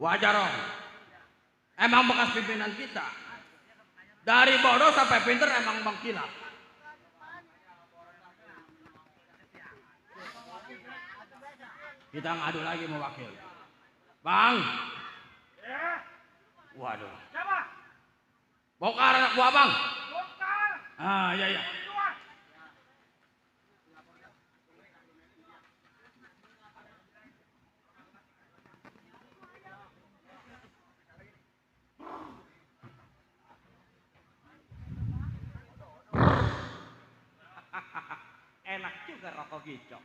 Wajar om. Emang bekas pimpinan kita. Dari bodoh sampai pinter emang Bang Kilap. Kita ngadu lagi mau wakil. Bang. Waduh. Bokar anak buah bang. Ah iya iya. Enak juga rokok gicok.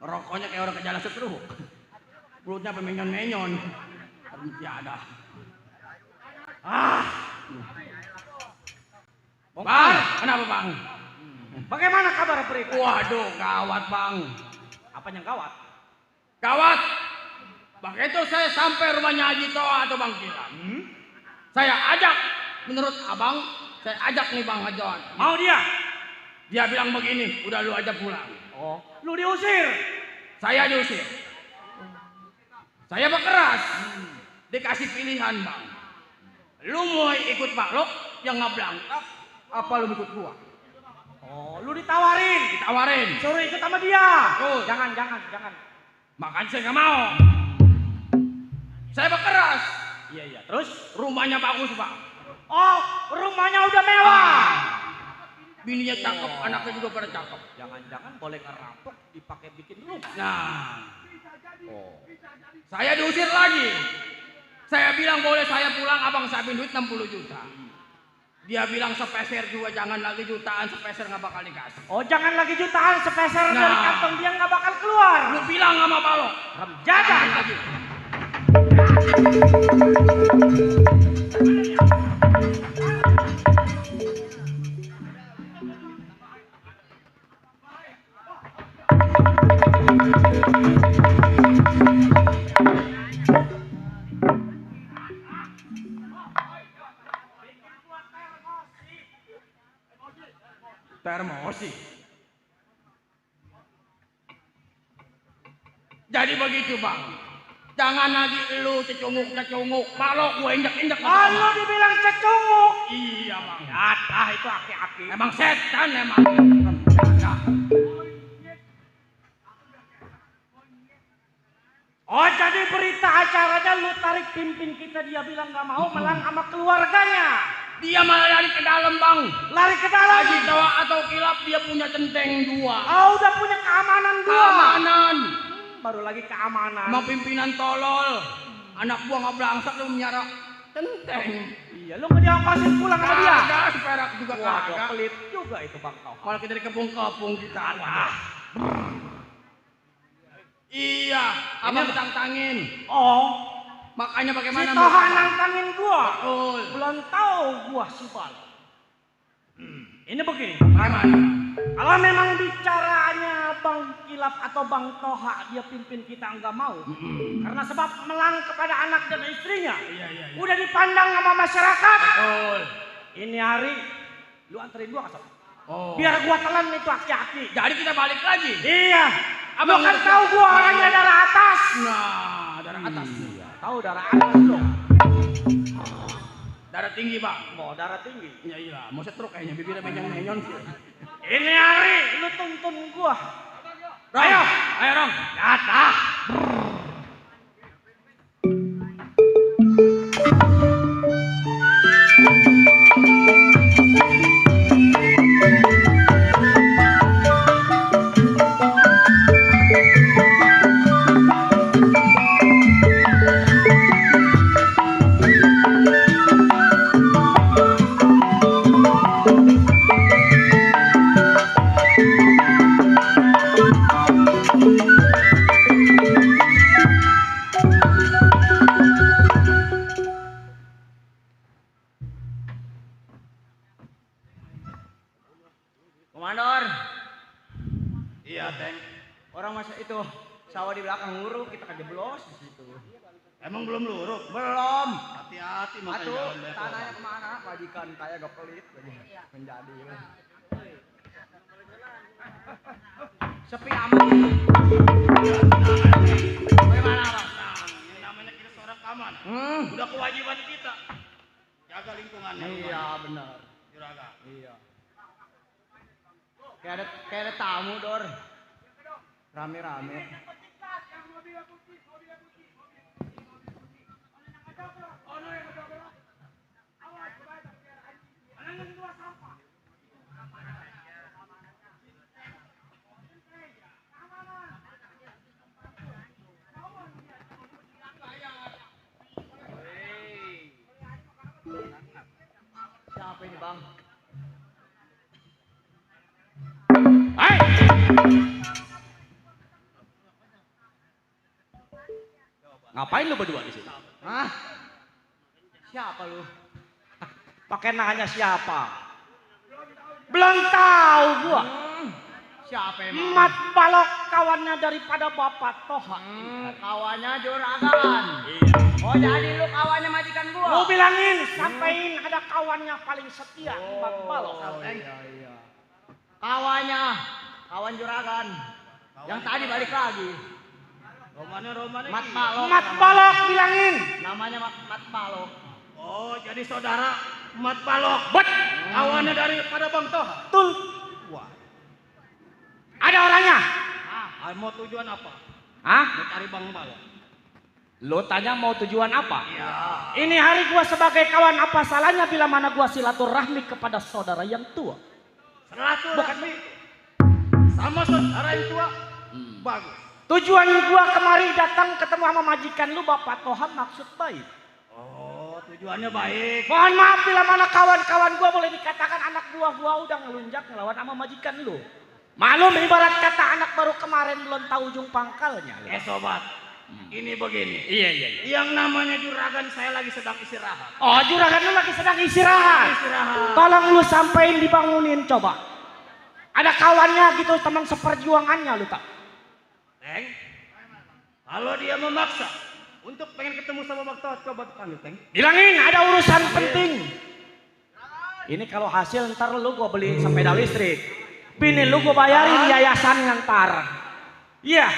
Rokoknya kayak orang kejala setruk. Mulutnya pemenyon-menyon. Tidak ada. Bang, kenapa bang? Bagaimana kabar berikut? Waduh, gawat bang. Apa yang gawat? Gawat. Begitu saya sampai rumahnya Haji Toa atau Bang Kilan. Saya ajak, menurut abang, saya ajak nih Bang Hajon. Mau dia? Dia bilang begini, udah lu aja pulang. Oh, lu diusir? Saya diusir. Saya berkeras. Dikasih pilihan bang. Lu mau ikut Makluk yang ngeblangkap, apa lu ikut gua? Oh, lu ditawarin? Ditawarin. Suruh ikut sama dia. Betul. Jangan. Makanya saya nggak mau. Saya berkeras. Iya. Terus? Rumahnya bagus bang. Oh, rumahnya udah mewah. Bininya cakep, anaknya juga pada cakep. Jangan-jangan boleh ngerampok dipakai bikin rumah. Nah, saya diusir lagi. Saya bilang boleh saya pulang, abang saya duit 60 juta. Dia bilang sepeser juga, jangan lagi jutaan, sepeser nggak bakal dikasih. Oh, jangan lagi jutaan, sepeser dari kantong dia nggak bakal keluar. Lu bilang sama Balok. Jaga lagi. Termosi. Jadi begitu bang. Jangan lagi lu cecunguk. Balok gue injek-injek. Oh, lu dibilang cecunguk. Iya bang. Itu aki-aki. Emang setan emang. Oh, jadi berita acaranya lu tarik pimpin kita, dia bilang nggak mau melang sama keluarganya. Dia malah lari ke dalam bang. Lari ke dalam. Haji Toa atau Kilap dia punya centeng 2. Oh, udah punya keamanan 2. Keamanan. Baru lagi keamanan. Emang pimpinan tolol. Anak buah nggak belangsak lu menyara centeng. Iya, lu nggak diangkasin pulang sama dia. Kagak, seperak juga Waduh, kagak. pelit juga itu Bang Toha. Kalau kita dikepung-kepung kita. Iya, abang ditantangin. Oh, Makanya si bagaimana? Toha nantangin gua. Betul. Belum tahu gua si Balok. Ini begini. Bagaimana? Kalau memang bicaranya Bang Kilap atau Bang Toha dia pimpin kita nggak mau. Karena sebab melang kepada anak dan istrinya. Iya. Udah dipandang sama masyarakat. Betul. Ini hari lu anterin gua ke sana. Oh. Biar gua telan itu aki-aki. Jadi kita balik lagi. Iya. Abang Lu kan ngerti. tahu gua orangnya darah atas. Nah, darah atas. Iya, tahu darah atas lu. Darah tinggi bang. Mau darah tinggi. Iya. Mau setruk kayaknya bibirnya menyon sih. Ini hari lu tuntun gua. Ayo Rong. Datang. Komandor. Iya, Teng. Orang masa itu sawah di belakang nguruk, kita kejeblos di situ. Emang belum luruk? Belum. Hati-hati makanya jalan beko. Tanahnya kemana? Majikan kayak gak pelit menjadi. Sepi amat. Bagaimana, Bang? Yang namanya aman. Udah kewajiban kita jaga lingkungannya. Iya benar. Juragan. Iya. Kayak ada tamu Dor. Rame-rame. Siapa ini Bang? Hai. Ngapain lu berdua di sini? Hah? Siapa lu? Pakai nanya siapa? Belum tahu gua. Siapa emang? Mat Balok kawannya daripada Bapak Toha. Kawannya juragan. Oh jadi lu kawannya majikan gua? Lu bilangin, sampein ada kawannya paling setia, Mat Balok. Iya. Kawan juragan. Yang tadi balik lagi. Romannya Mat Balok. Mat Balok bilangin. Namanya Mat Balok. Oh, jadi saudara Mat Balok. Bet. Kawannya daripada Bang Toha. Betul. Wah, Ada orangnya. mau tujuan apa? Hah? Mau cari Bang Balok. Lo tanya mau tujuan apa? Iya. Ini hari gua sebagai kawan apa salahnya bila mana gua silaturahmi kepada saudara yang tua? Silaturahmi sama saudara yang tua. Bagus. Tujuan gua kemari datang ketemu sama majikan lu Bapak Toha maksud baik. Oh, tujuannya baik. Mohon maaf bila mana kawan-kawan gua boleh dikatakan anak buah gua udah ngelunjak ngelawan sama majikan lu. Malum ibarat kata anak baru kemarin belum tahu ujung pangkalnya. Sobat, ini begini. Iya. Yang namanya juragan saya lagi sedang istirahat. Oh, juragan lu lagi sedang istirahat. Tolong lu sampein dibangunin coba. Ada kawannya gitu teman seperjuangannya lu tak? Teng, kalau dia memaksa untuk pengen ketemu sama Bang Toha, coba panggil Teng. Bilangin ada urusan penting. Ini kalau hasil ntar lu gua beliin sepeda listrik. Bini lu gua bayarin yayasan ntar. Iya.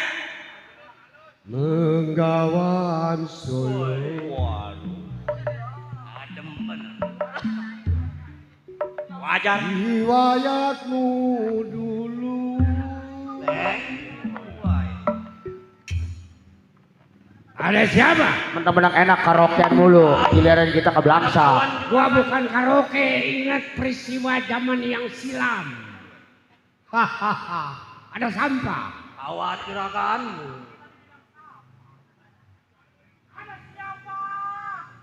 Menggawan Solo. Waduh. Adem bener. Wajar. Riwayatmu dulu. Teng, wah. Ada siapa? Menang-menang enak karaokean mulu. Giliran kita ke Belangsa. Gua bukan karaoke, ingat peristiwa zaman yang silam. Hahaha. Ada sampah. Awat juragan.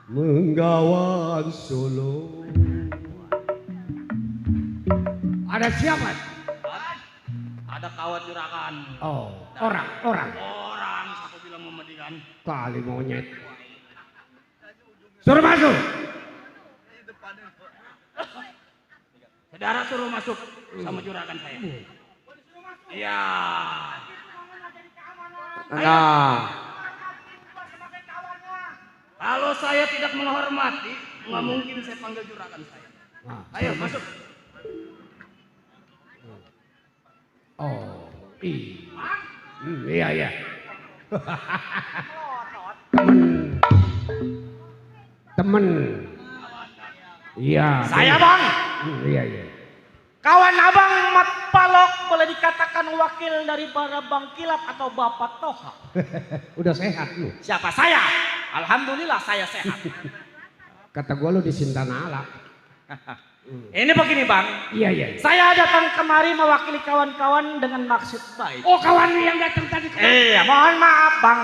Menggawan Solo. Ada siapa? Ada kawat juragan. Oh, orang. Orang, aku bilang memedikan. Kali monyet. Suruh masuk. Saudara suruh masuk sama juragan saya. Iya. Nah, Kalau saya tidak menghormati, nggak mungkin saya panggil juragan saya. Ayo masuk. Oh, iya. Temen. Iya. Saya bang. Iya. Kawan abang Mat Balok boleh dikatakan wakil dari para Bang Kilap atau Bapak Toha. Udah sehat lu. Siapa saya? Alhamdulillah saya sehat. Kata gua lu di Sintanala. Ini begini bang. Iya. Saya datang kemari mewakili kawan-kawan dengan maksud baik. Oh, kawan lu yang datang tadi. Iya, mohon maaf bang.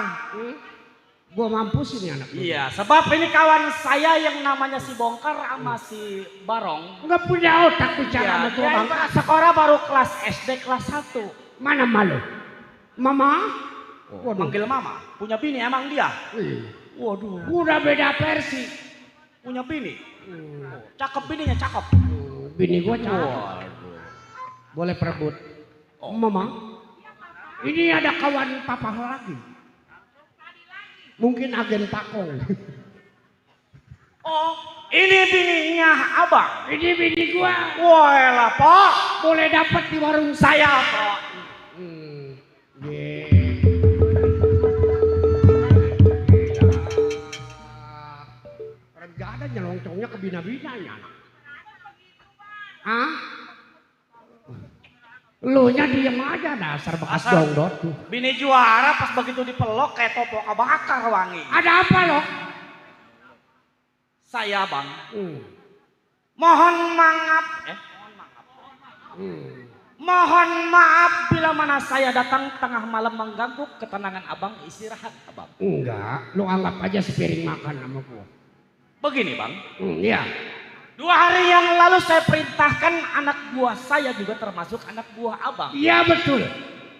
Gua mampus ini anak. Iya, sebab ini kawan saya yang namanya si Bongkar sama si Barong. Enggak punya otak bicara sama gua, Bang. Dia sekolah baru kelas SD kelas 1. Mana malu? Mama? Waduh. Manggil mama. Punya bini emang dia. Waduh. Udah beda versi. Punya bini. Cakep bininya, cakep. Bini gua cakep. Boleh perebut. Mama? Ini ada kawan papa lagi. Mungkin agen Pakong. Oh, ini bininya abang. Ini bini gua. Wah lah pak. Boleh dapat di warung Saya pak. taunya ke bina-binanya. Hah? Lu nya diem aja dasar bekas Asal. dongdot tuh. Bini juara pas begitu dipeluk kayak topo kebakar wangi. Ada apa lo? Saya bang, Hmm. mohon maaf. Hmm. Mohon maaf bila mana saya datang tengah malam mengganggu ketenangan abang istirahat abang. Enggak, lu anggap aja sepiring makan sama gua. Begini bang, Iya. 2 hari yang lalu saya perintahkan anak buah saya juga termasuk anak buah abang. Iya betul.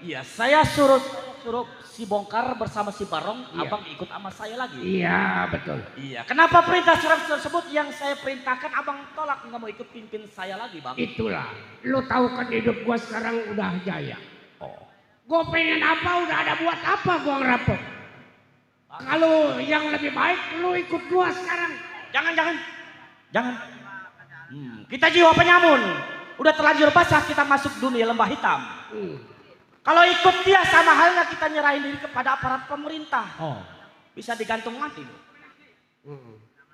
Iya, saya suruh si Bongkar bersama si Barong, Iya. abang ikut sama saya lagi. Iya betul. Iya, kenapa perintah surat tersebut yang saya perintahkan abang tolak nggak mau ikut pimpin saya lagi bang? Itulah. Lu tahu kan hidup gua sekarang udah jaya. Oh. Gua pengen apa udah ada buat apa gua ngerapok. Kalau yang lebih baik lu ikut gua sekarang. Jangan. Kita jiwa penyamun, udah terlanjur basah kita masuk dunia lembah hitam. Kalau ikut dia sama halnya kita nyerahin diri kepada aparat pemerintah. Oh. Bisa digantung mati.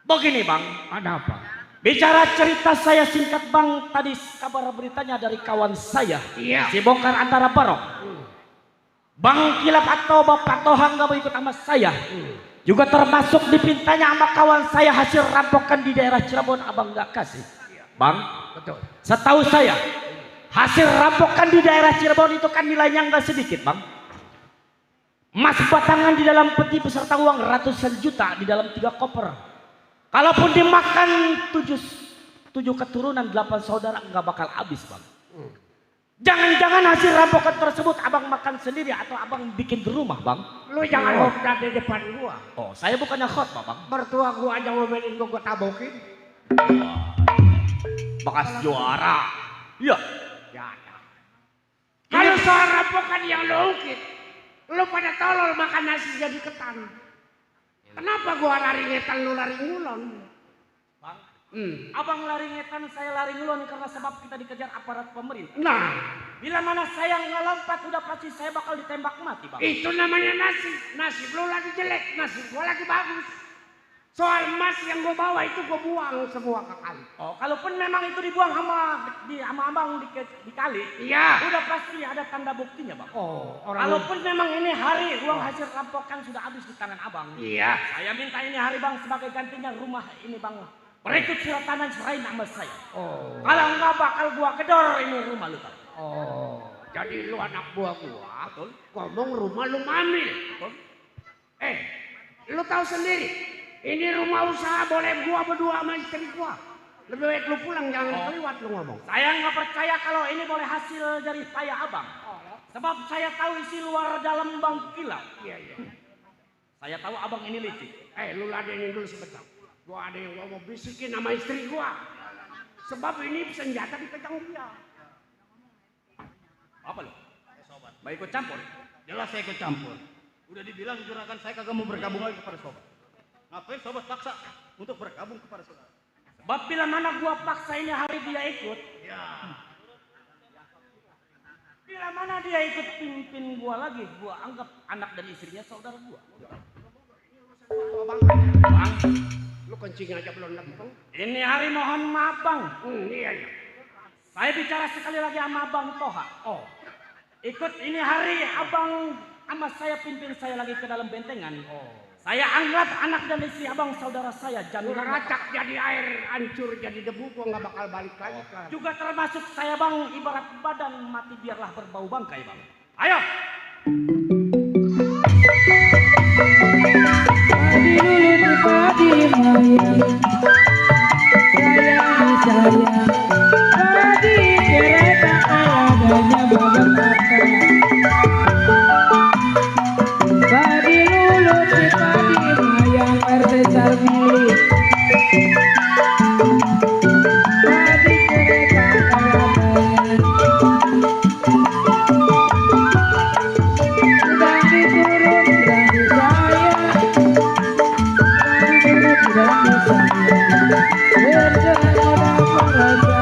Begini bang, Ada apa? bicara cerita saya singkat bang, tadi kabar beritanya dari kawan saya, Iya. si Bongkar antara Barok. Bang Kilap atau Bapak Tohang gak mau ikut sama saya. Juga termasuk dipintanya sama kawan saya hasil rampokan di daerah Cirebon abang gak kasih. Bang, Betul. setahu saya hasil rampokan di daerah Cirebon itu kan nilainya nggak sedikit bang. Emas batangan di dalam peti beserta uang ratusan juta di dalam 3 koper. Kalaupun dimakan 7 keturunan 8 saudara nggak bakal habis bang. Jangan-jangan hasil rampokan tersebut abang makan sendiri atau abang bikin di rumah bang. Lu jangan khotbah di depan gua. Oh saya bukannya khotbah bang. Mertua gua aja ngomelin gua tabokin. Bekas juara. Iya. Ya. Kalau soal rampokan yang lu ungkit, lu pada tolol makan nasi jadi ketan. Kenapa gua lari ngetan lu lari ngulon? Bang, abang lari ngetan, saya lari ngulon karena sebab kita dikejar aparat pemerintah. Nah, Bila mana saya ngelompat udah pasti saya bakal ditembak mati bang. itu namanya nasi. Nasi lu lagi jelek, nasi gua lagi bagus. Soal emas yang gua bawa itu gua buang semua ke kali. Oh, kalaupun memang itu dibuang sama abang di kali, Iya. udah pasti ada tanda buktinya bang. Oh, Kalaupun memang ini hari uang hasil rampokan sudah habis di tangan abang, Iya. saya minta ini hari bang sebagai gantinya rumah ini bang. Berikut surat tanah serahin nama saya. Oh. Kalau enggak bakal gua gedor ini rumah lu bang. Oh, jadi lu anak buah gua, Betul. ngomong rumah lu mamil. Betul. Lu tahu sendiri, ini rumah usaha boleh gua berdua sama istri gua. Lebih baik lu pulang, jangan kelewat lu ngomong. Saya nggak percaya kalau ini boleh hasil dari payah abang. Sebab saya tahu isi luar dalam bang kilau. Iya. Saya tahu abang ini licik. Lu ladenin dulu sebentar. Gua ada yang mau bisikin sama istri gua. Sebab ini senjata dipegang dia. Apa lu? Sobat. Mau ikut campur? Jelas saya ikut campur. Udah dibilang juragan saya kagak mau bergabung lagi kepada sobat. Ngapain sobat paksa untuk bergabung kepada saudara? Sebab bila mana gua paksa ini hari dia ikut, Ya. bila mana dia ikut pimpin gua lagi, gua anggap anak dan istrinya saudara gua. Bang, lu kencing aja belum lempeng. Ini hari mohon maaf bang. Iya. Saya bicara sekali lagi sama Bang Toha. Oh, Ikut ini hari abang sama saya pimpin saya lagi ke dalam bentengan. Saya anggap anak dan istri abang saudara saya lu jaminan racak jadi air, hancur jadi debu, gua nggak bakal balik lagi. juga termasuk saya bang, ibarat badan mati biarlah berbau bangkai bang. Ayo. Berjalan pada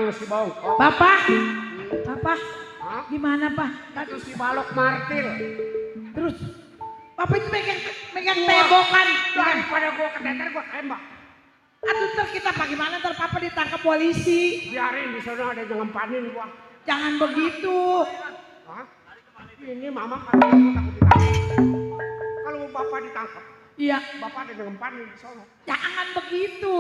Emang si bongkok. Bapak, Bapak, Hah? gimana Pak? Itu si balok martil. Terus, Bapak itu megang tembokan. Daripada gua keteter gua tembak. Aduh ntar kita Pak gimana ntar Papa ditangkap polisi. Biarin di sana ada yang ngempanin gua. Jangan begitu. Hah? Ini mama kalau takut ditangkap. Kalau bapak ditangkap, Iya, bapak ada yang ngempanin di sana. jangan begitu.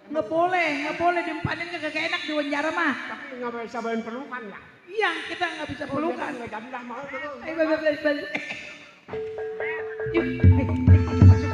Nggak boleh dimpanin kagak enak di penjara mah. Tapi nggak bisa bawain pelukan ya. Iya, kita nggak bisa pelukan. Nggak jadi dah mau dulu. Ayo, balik. Yuk, masuk.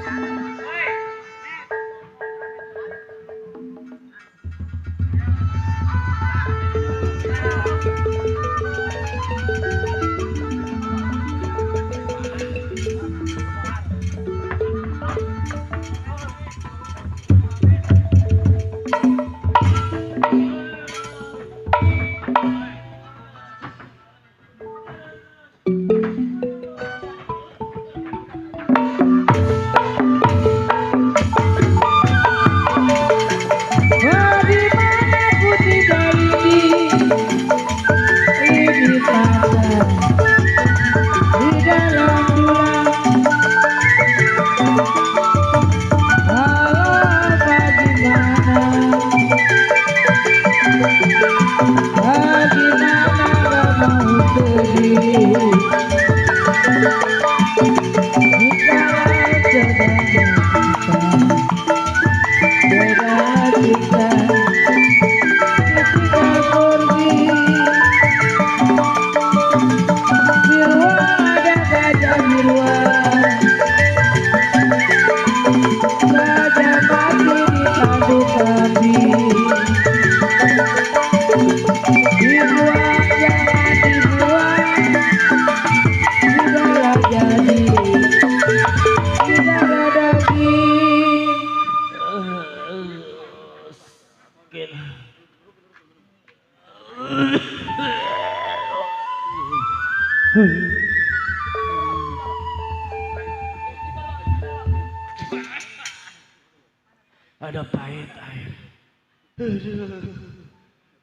Ada pahit air.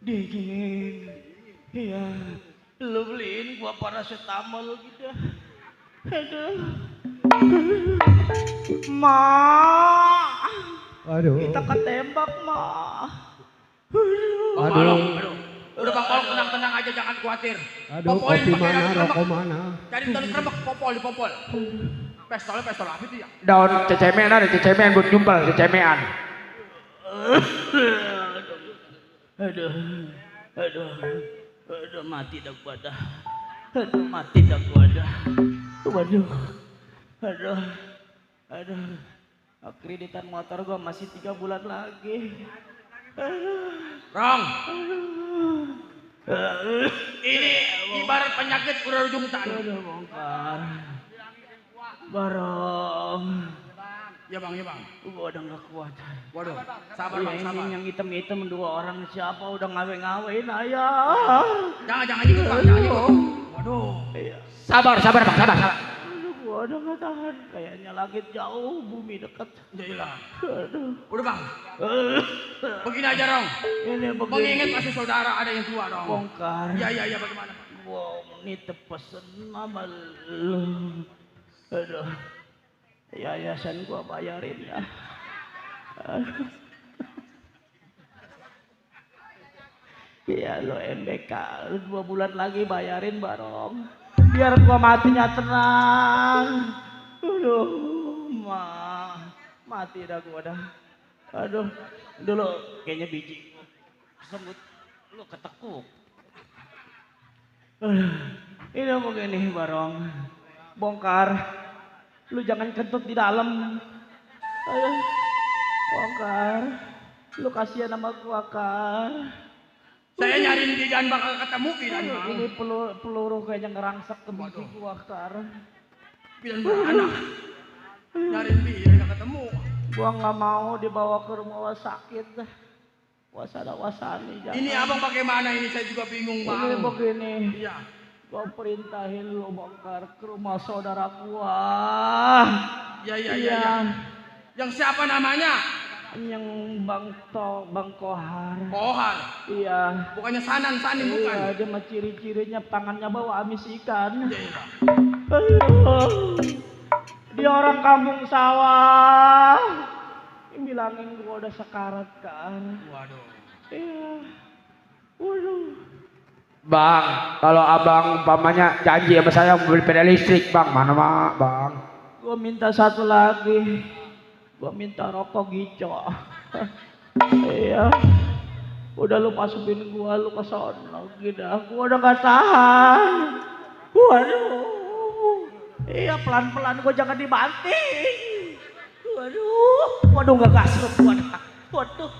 Dingin. Iya. Lu beliin gua paracetamol gitu. Aduh. Ma. Aduh. Kita ketembak, Ma. Aduh. Udah Bang Polong, tenang aja, jangan khawatir. Aduh, Popolin kopi pakai mana, daun rokok rembak. mana? Cari daun rembak, dipopol. Pistol apa itu ya? Daun cecemean ada, cecemean buat nyumpel, cecemean. Aduh, mati dah gua dah. Aduh. Kreditan motor gua masih 3 bulan lagi. Rong, ini ibarat penyakit udah ujung tanduk. Aduh, bongkar. Barong. Ya bang. Gua udah gak kuat. Waduh, sabar Ya, bang, sabar. ini yang hitam-hitam 2 orang siapa udah ngawe-ngawein ayah. Jangan gitu bang, jangan gitu. Waduh. Iya. Sabar bang, sabar. Aduh, gua udah gak tahan. Kayaknya langit jauh, bumi dekat. Jailah. Aduh. Udah bang, begini aja Rong. Ini begini. Mengingat masih saudara ada yang tua dong. Bongkar. Iya, bagaimana? Gua ini pesen sama lu. Aduh. Yayasan gua bayarin ya. Aduh. Iya lo MBK, lu 2 bulan lagi bayarin Barong. Biar gua matinya tenang. Aduh, mati dah gua dah. Aduh, dulu kayaknya biji semut lu ketekuk. Ini begini Barong, bongkar. Lu jangan kentut di dalam. Ayo, bongkar. Lu kasihan sama gua Kar. Saya nyariin di dan bakal ketemu Bidan bang. Ini peluru kayaknya ngerangsek ke biji gua Kar. Bidan beranak. Nyariin Bidan gak ketemu. Gua nggak mau dibawa ke rumah sakit. Wasani jangan. Ini abang bagaimana ini, saya juga bingung bang. Ini begini. Iya. Gua perintahin lu bongkar ke rumah saudara gua. Iya. Yang siapa namanya? Yang Bang Kohar. Kohar. Iya. Bukannya Sanin bukan. Iya, dia mah ciri-cirinya tangannya bawa amis ikan. Iya. Aduh. Dia orang kampung sawah. Bilangin gua udah sekarat kan. Waduh. Iya. Waduh. Bang, kalau abang umpamanya janji sama saya mau beli pedal listrik, bang, mana mak, bang? Gua minta satu lagi. Gua minta rokok gico. Iya. Udah lu masukin gua, lu ke sono gitu. Gua udah gak tahan. Waduh. Iya, pelan-pelan gua jangan dibanting. Waduh gak gasrut gua. Waduh.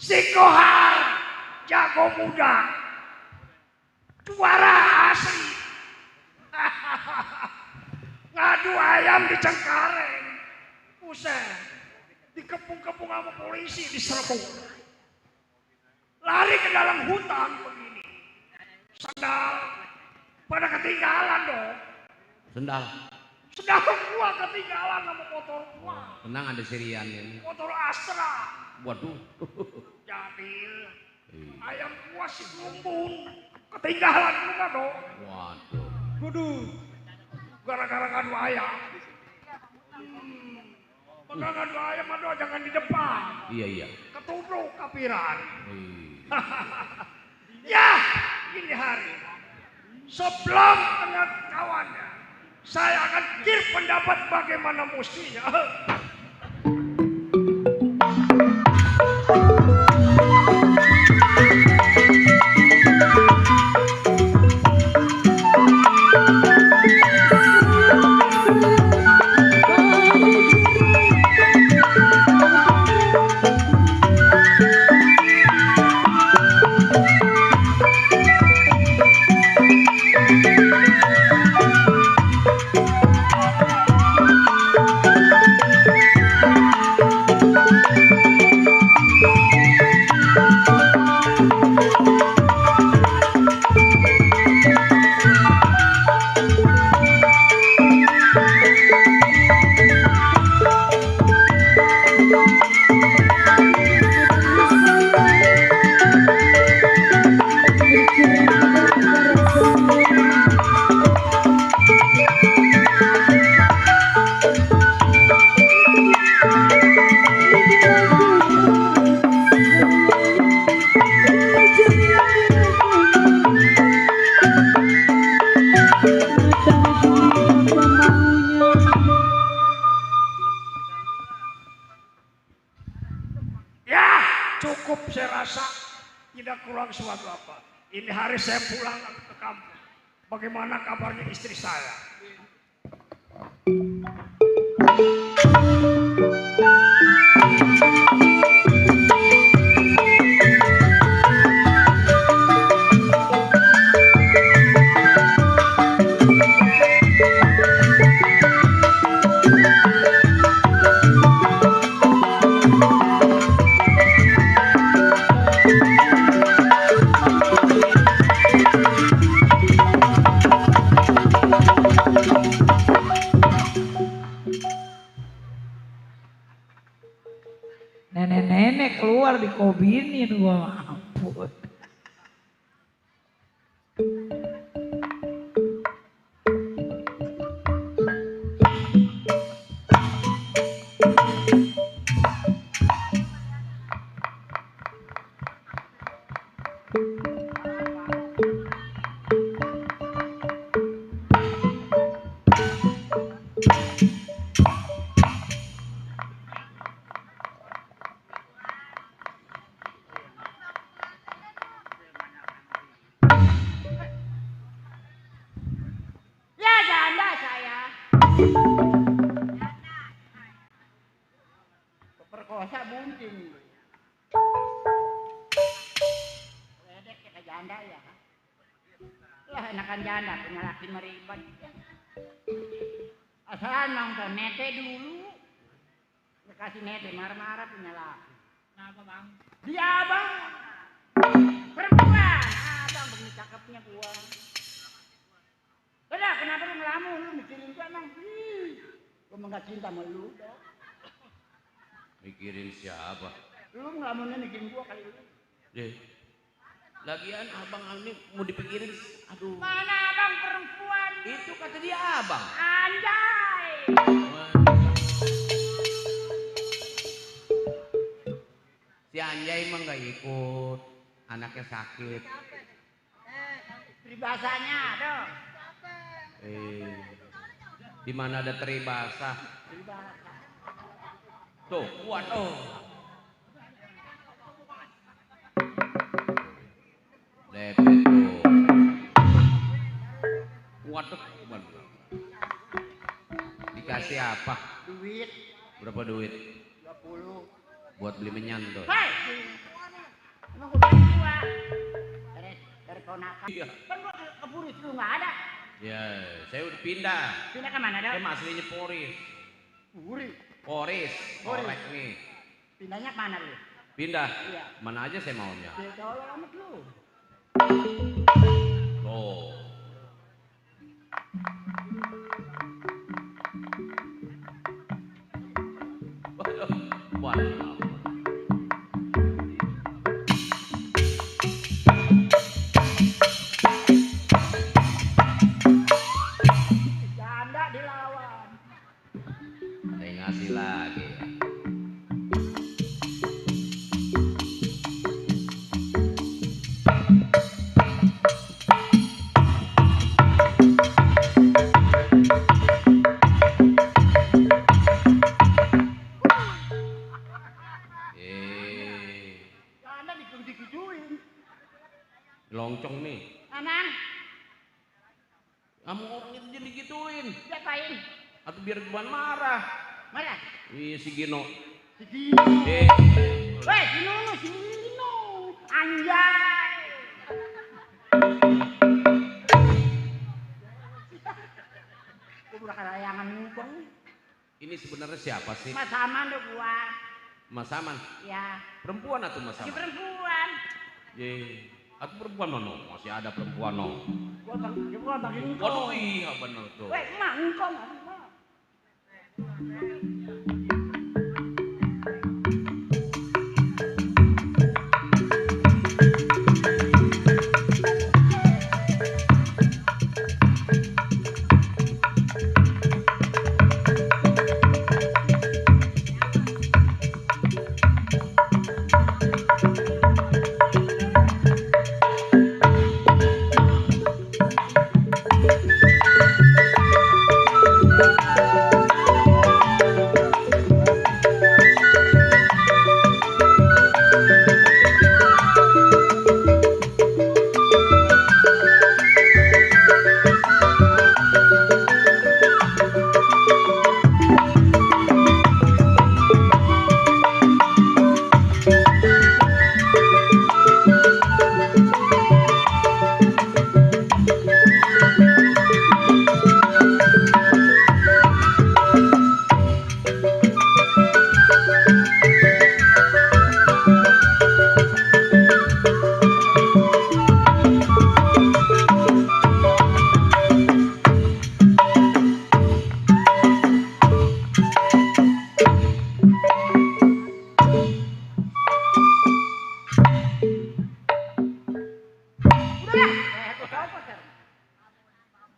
Si Kohar, jago muda, juara asli. Ngadu ayam di Cengkareng, buset, dikepung-kepung sama polisi, diserbu. Lari ke dalam hutan begini, sendal pada ketinggalan dong. Sendal. Sendal gua ketinggalan sama motor gua, Tenang ada Sirian ini. motor Astra. Waduh. Jadil, ayam gua si bumbung, ketinggalan juga dong. Waduh. Waduh, gara-gara ngadu ayam. Maka ngadu ayam, aduh jangan di depan. Iya. Ketubruk kapiran. Iya. Ya, ini hari. Sebelum tengah kawannya, saya akan kir pendapat bagaimana mustinya. Cukup saya rasa, tidak kurang suatu apa. Ini hari saya pulang ke kampung. Bagaimana kabarnya istri saya? Nenek-nenek keluar dikobinin gua, ampun. Ledek kayak janda ya. Lah enakan janda punya laki meribet. Asal nonton nete dulu. Kasih nete marah-marah punya laki. Kenapa bang? Dia abang. Perempuan. Abang begini cakepnya gua. Udah kenapa lu ngelamun? Lu mikirin gua emang. Gua mah gak cinta sama lu. Mikirin siapa? Lu ngelamunnya mikirin gua kali lu. Deh. Lagian abang ini mau dipikirin, aduh. Mana abang perempuan? Itu kata dia abang. Anjay. Si Anjay emang gak ikut, anaknya sakit. Peribahasanya dong. Di mana ada teri basah? Tuh, kuat oh. Lepet tuh. Kuat tuh. Dikasih apa? Duit Berapa duit? 20. Buat beli menyan tuh. Hei. Emang udah gua. Dari kau nakal. Iya. Kan gua ke Puris lu nggak ada. Ya, saya udah pindah. Pindah ke mana dong? Saya aslinya Poris. Puris. Poris, korek nih. Pindahnya ke mana lu? Pindah. Iya. Mana aja saya maunya. Dia tolong amat lu. Oh. Waduh. Janda dilawan. Saya ngasih lagi. Janda dikuji-kujuin. Loncong nih. Anang, Kamu orang itu jadi gituin. diapain? Atau biar Juan marah. Mana? Iya si Gino. Si Gino. Eh, Weh, si Nunu. Anjay. Gua udah kelayangan ngubeng. ini sebenarnya siapa sih? Mas Aman tuh gua. Mas Aman. Ya, Perempuan atau Mas si Aman? perempuan. Atau perempuan mana? Masih ada perempuan no. Gua bagi engkau. Waduh iya bener tuh. Weh, emang engkau nggak bisa.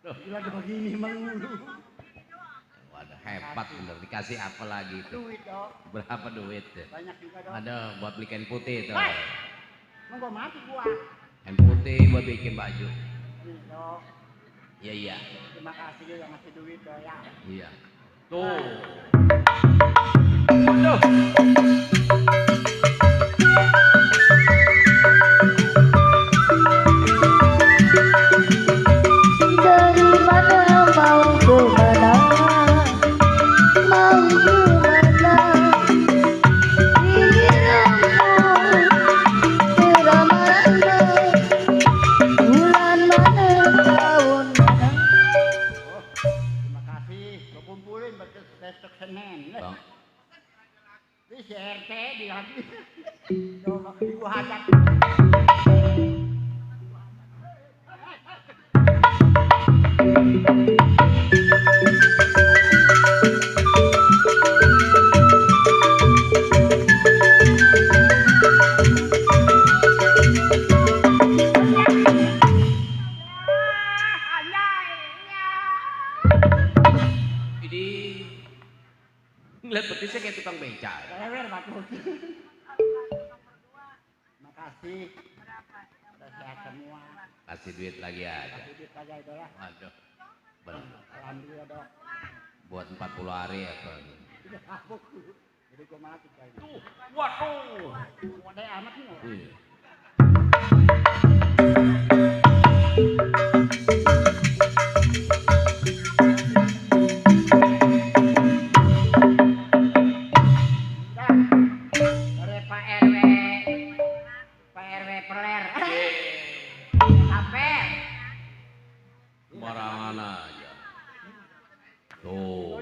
Lagi begini mangulu. Waduh hebat bener. Dikasih apa lagi itu? Duit dong. Berapa duit? Banyak juga dong. Ada buat beli kain putih tuh. Weh, emang gua mati gua. Kain putih buat bikin baju. Nih dong. Iya iya. Terima kasih juga ngasih duit dong ya. Iya. Tuh. Waduh. Dari mana mau kemana, mau kemana, ingin di lagi. Coba ibu hajat. Ini ngeliat betisnya kayak tukang beca. Lewer batu. Makasih. Udah sehat semua. Kasih duit lagi aja. Hidup aja itu lah. Waduh. Bener. Alhamdulillah dok. Buat 40 hari ya kan. Udah kapok. Jadi gua mati kayaknya. Waduh. Wadah amat nih. Iya. Dari Pak RW peler. Sampai. Sembarangan aja. Tuh.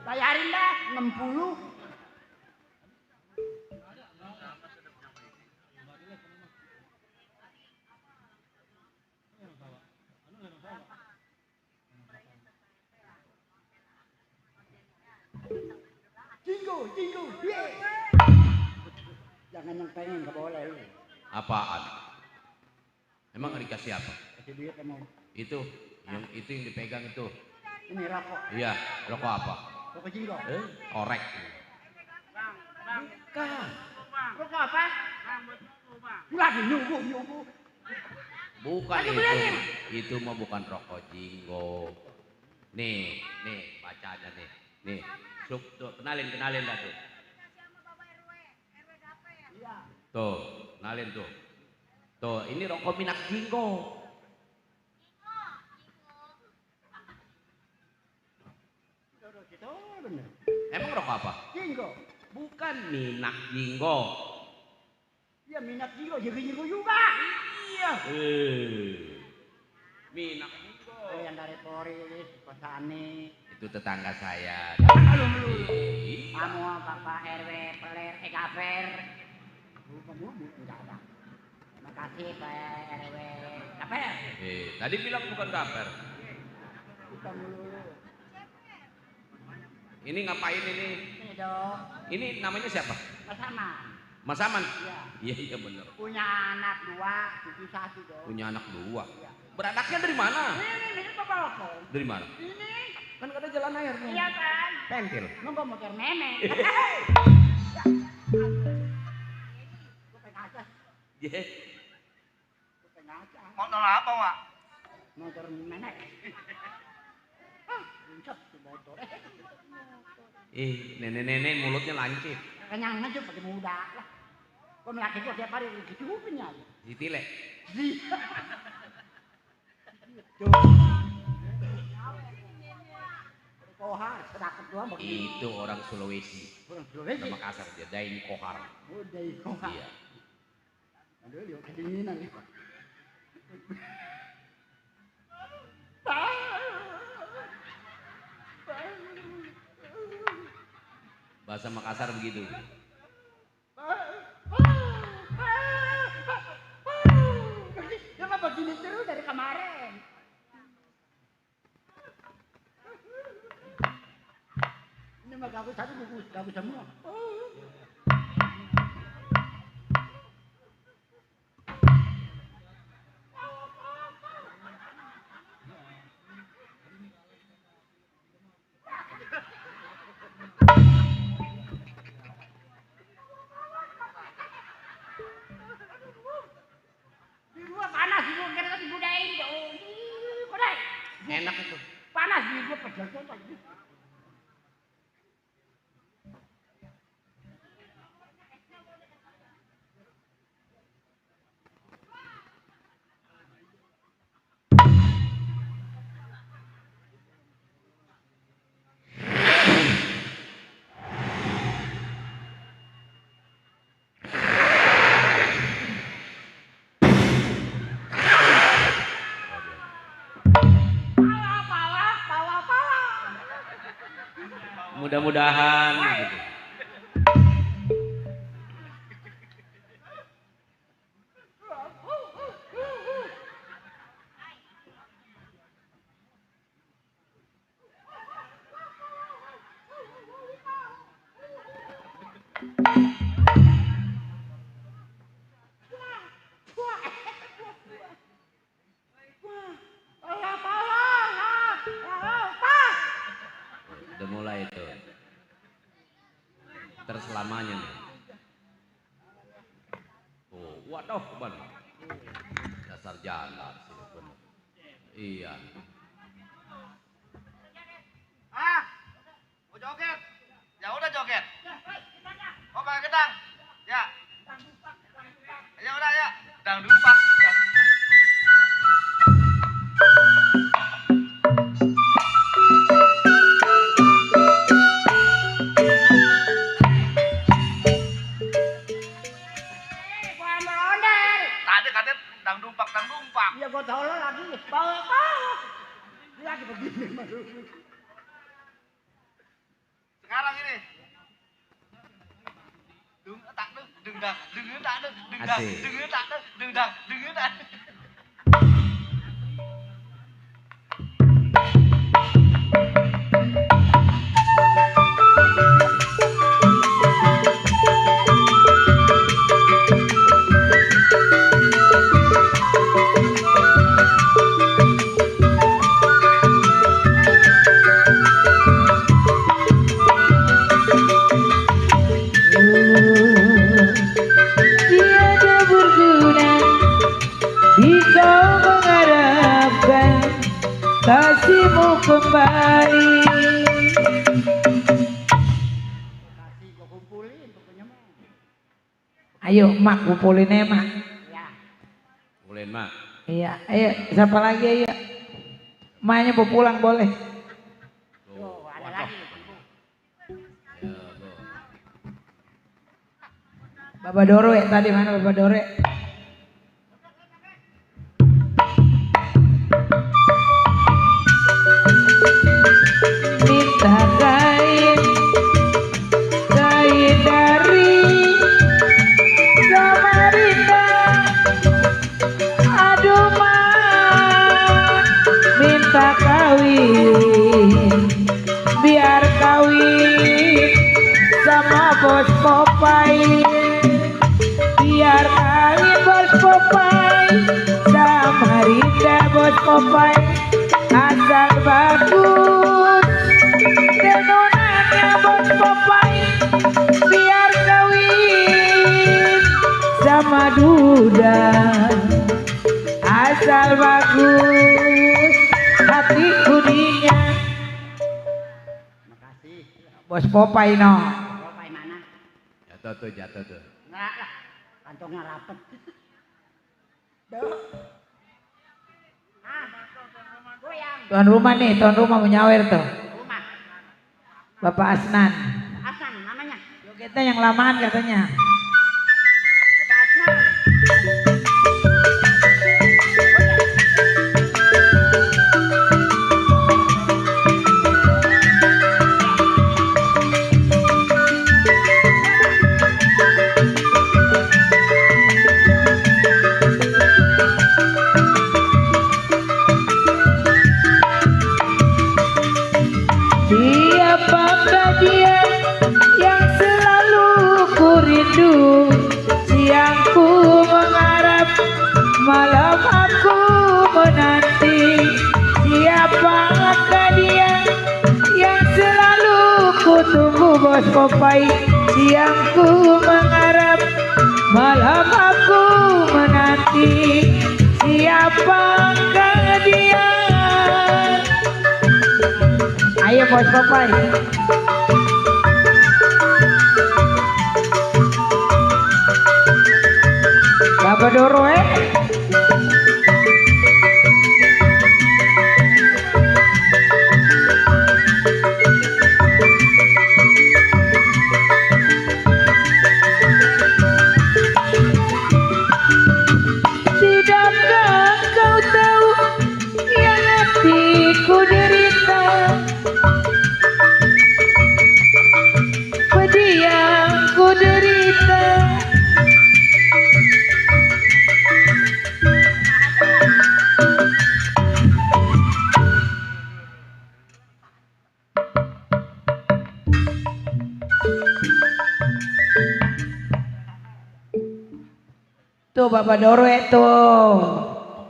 Bayarin dah 60. Jinggo, jangan yang pengen, gak boleh lu. Apaan? Emang dikasih apa? Kasih duit emang. Itu yang dipegang itu. Ini rokok, Iya, rokok apa? rokok jinggo. Korek. Bukan. Rokok apa? Lagi nyuguh. Bukan Ayo, itu. bilangin. Itu mah bukan rokok jinggo. Nih, baca aja nih. Nih, tuh, kenalin dah tuh. Tuh, kenalin tuh. Tuh, ini rokok minyak jinggo. Emang rokok apa? Jinggo. Bukan minyak jinggo. Iya minyak jinggo, jinggo juga. Iya. Minyak jinggo. Yang dari Poris, Kosani. Itu tetangga saya. Kamu Bapak RW peler, Gaper. Kamu enggak ada. Terima kasih Pak RW Gaper. Tadi bilang bukan gaper. Bukan dulu. Ini ngapain ini? Ini dong, Ini namanya siapa? bersama. Mas Aman? Iya. Iya bener. Punya anak 2, cucu 1 dong. Punya anak 2. Iya. Beranaknya dari mana? Ini Bapak Loko. Dari mana? Ini. Kan ada jalan air nih. Iya kan? Pentil. Nunggu motor nenek. Gue pengen aja. Ye. Gue pengen aja. Motor apa, Wak? Motor nenek. Buncet tuh motor. Nenek-nenek mulutnya lancip. Kenyang aja pakai muda lah. Kok laki gue tiap hari dicupin ya. Ditile. Kohar, sedakat doang begini. Itu orang Sulawesi. Orang Sulawesi. Sama Makassar dia Daini Kohar. Udah kohar. Iya. Aduh, dia kedinginan nih. Bahasa Makassar begitu. Dia mah begini terus dari kemarin. Ini mah gabus satu gabus semua. Di luar panas, di luar kira dibudain. Kodai. Enak itu. Panas di luar pejal contoh. Mudah-mudahan gitu. udah mulai itu. Terselamanya nih. Oh, waduh, ban. Dasar jalan sih, bener. Iya. Ah, mau joget? Ya udah joget. Oh pakai gedang? Ya. Ya udah ya. Gedang dumpak. Tadi katanya gedang dumpak. Ya gua tahu lo lagi. Bawa. Lagi begini. Sekarang ini. Dengdang. Asik. Dengdang. Tiada berguna jika mengharapkan kasihmu kembali. Ayo mak kumpulin mak. Kumpulin mak. Iya, ayo siapa lagi ayo. Maknya mau pulang boleh. Tuh, ada lagi. Ya, tuh. Bapak Dore tadi mana Bapak Dore? Minta kain dari Samarinda. Aduh mak, minta kawin, biar kawin sama bos Popeye. Biar kawin bos Popeye sama Rida bos Popeye. Asal bagus denonannya bos Popeye. Biar kawin sama Duda. Asal bagus hati budinya. Makasih. Bos Popeye no. Popeye mana? Jatuh tuh. Enggak lah. Kantongnya rapet. Tuan rumah nih, tuan rumah mau nyawer tuh. Rumah. Bapak Asnan. Hasan namanya. Jogetnya yang lamaan katanya. Bapak Asnan. Siapakah dia yang selalu ku rindu? Siang ku mengharap, malam aku menanti. Siapakah dia yang selalu ku tunggu bos Popeye? Siang ku mengharap, malam aku menanti. Siapakah dia? Ayo bos Popeye. Bapak Doro Tidakkah kau tahu yang hatiku derita? Pedih yang ku derita. Tuh Bapak Doro tuh.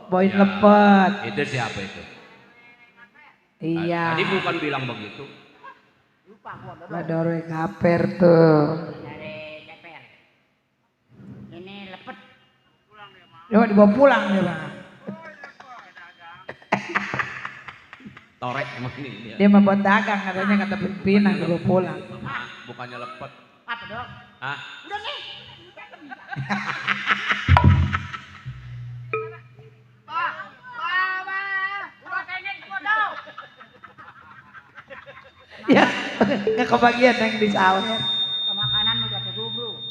Boy lepet. Itu siapa itu? Iya. Tadi bukan bilang begitu. Lupa gua dodol. Badore kaper tuh. Dari ceper. Ini lepet. Coba dibawa pulang dia bang. Torek emang ini dia. Dia mau buat dagang katanya kata pimpinan dibawa pulang. Bukannya lepet. Apa dong? Hah? Udah nih. Ya nggak kebagian yang di sawah. Makanan udah terburu.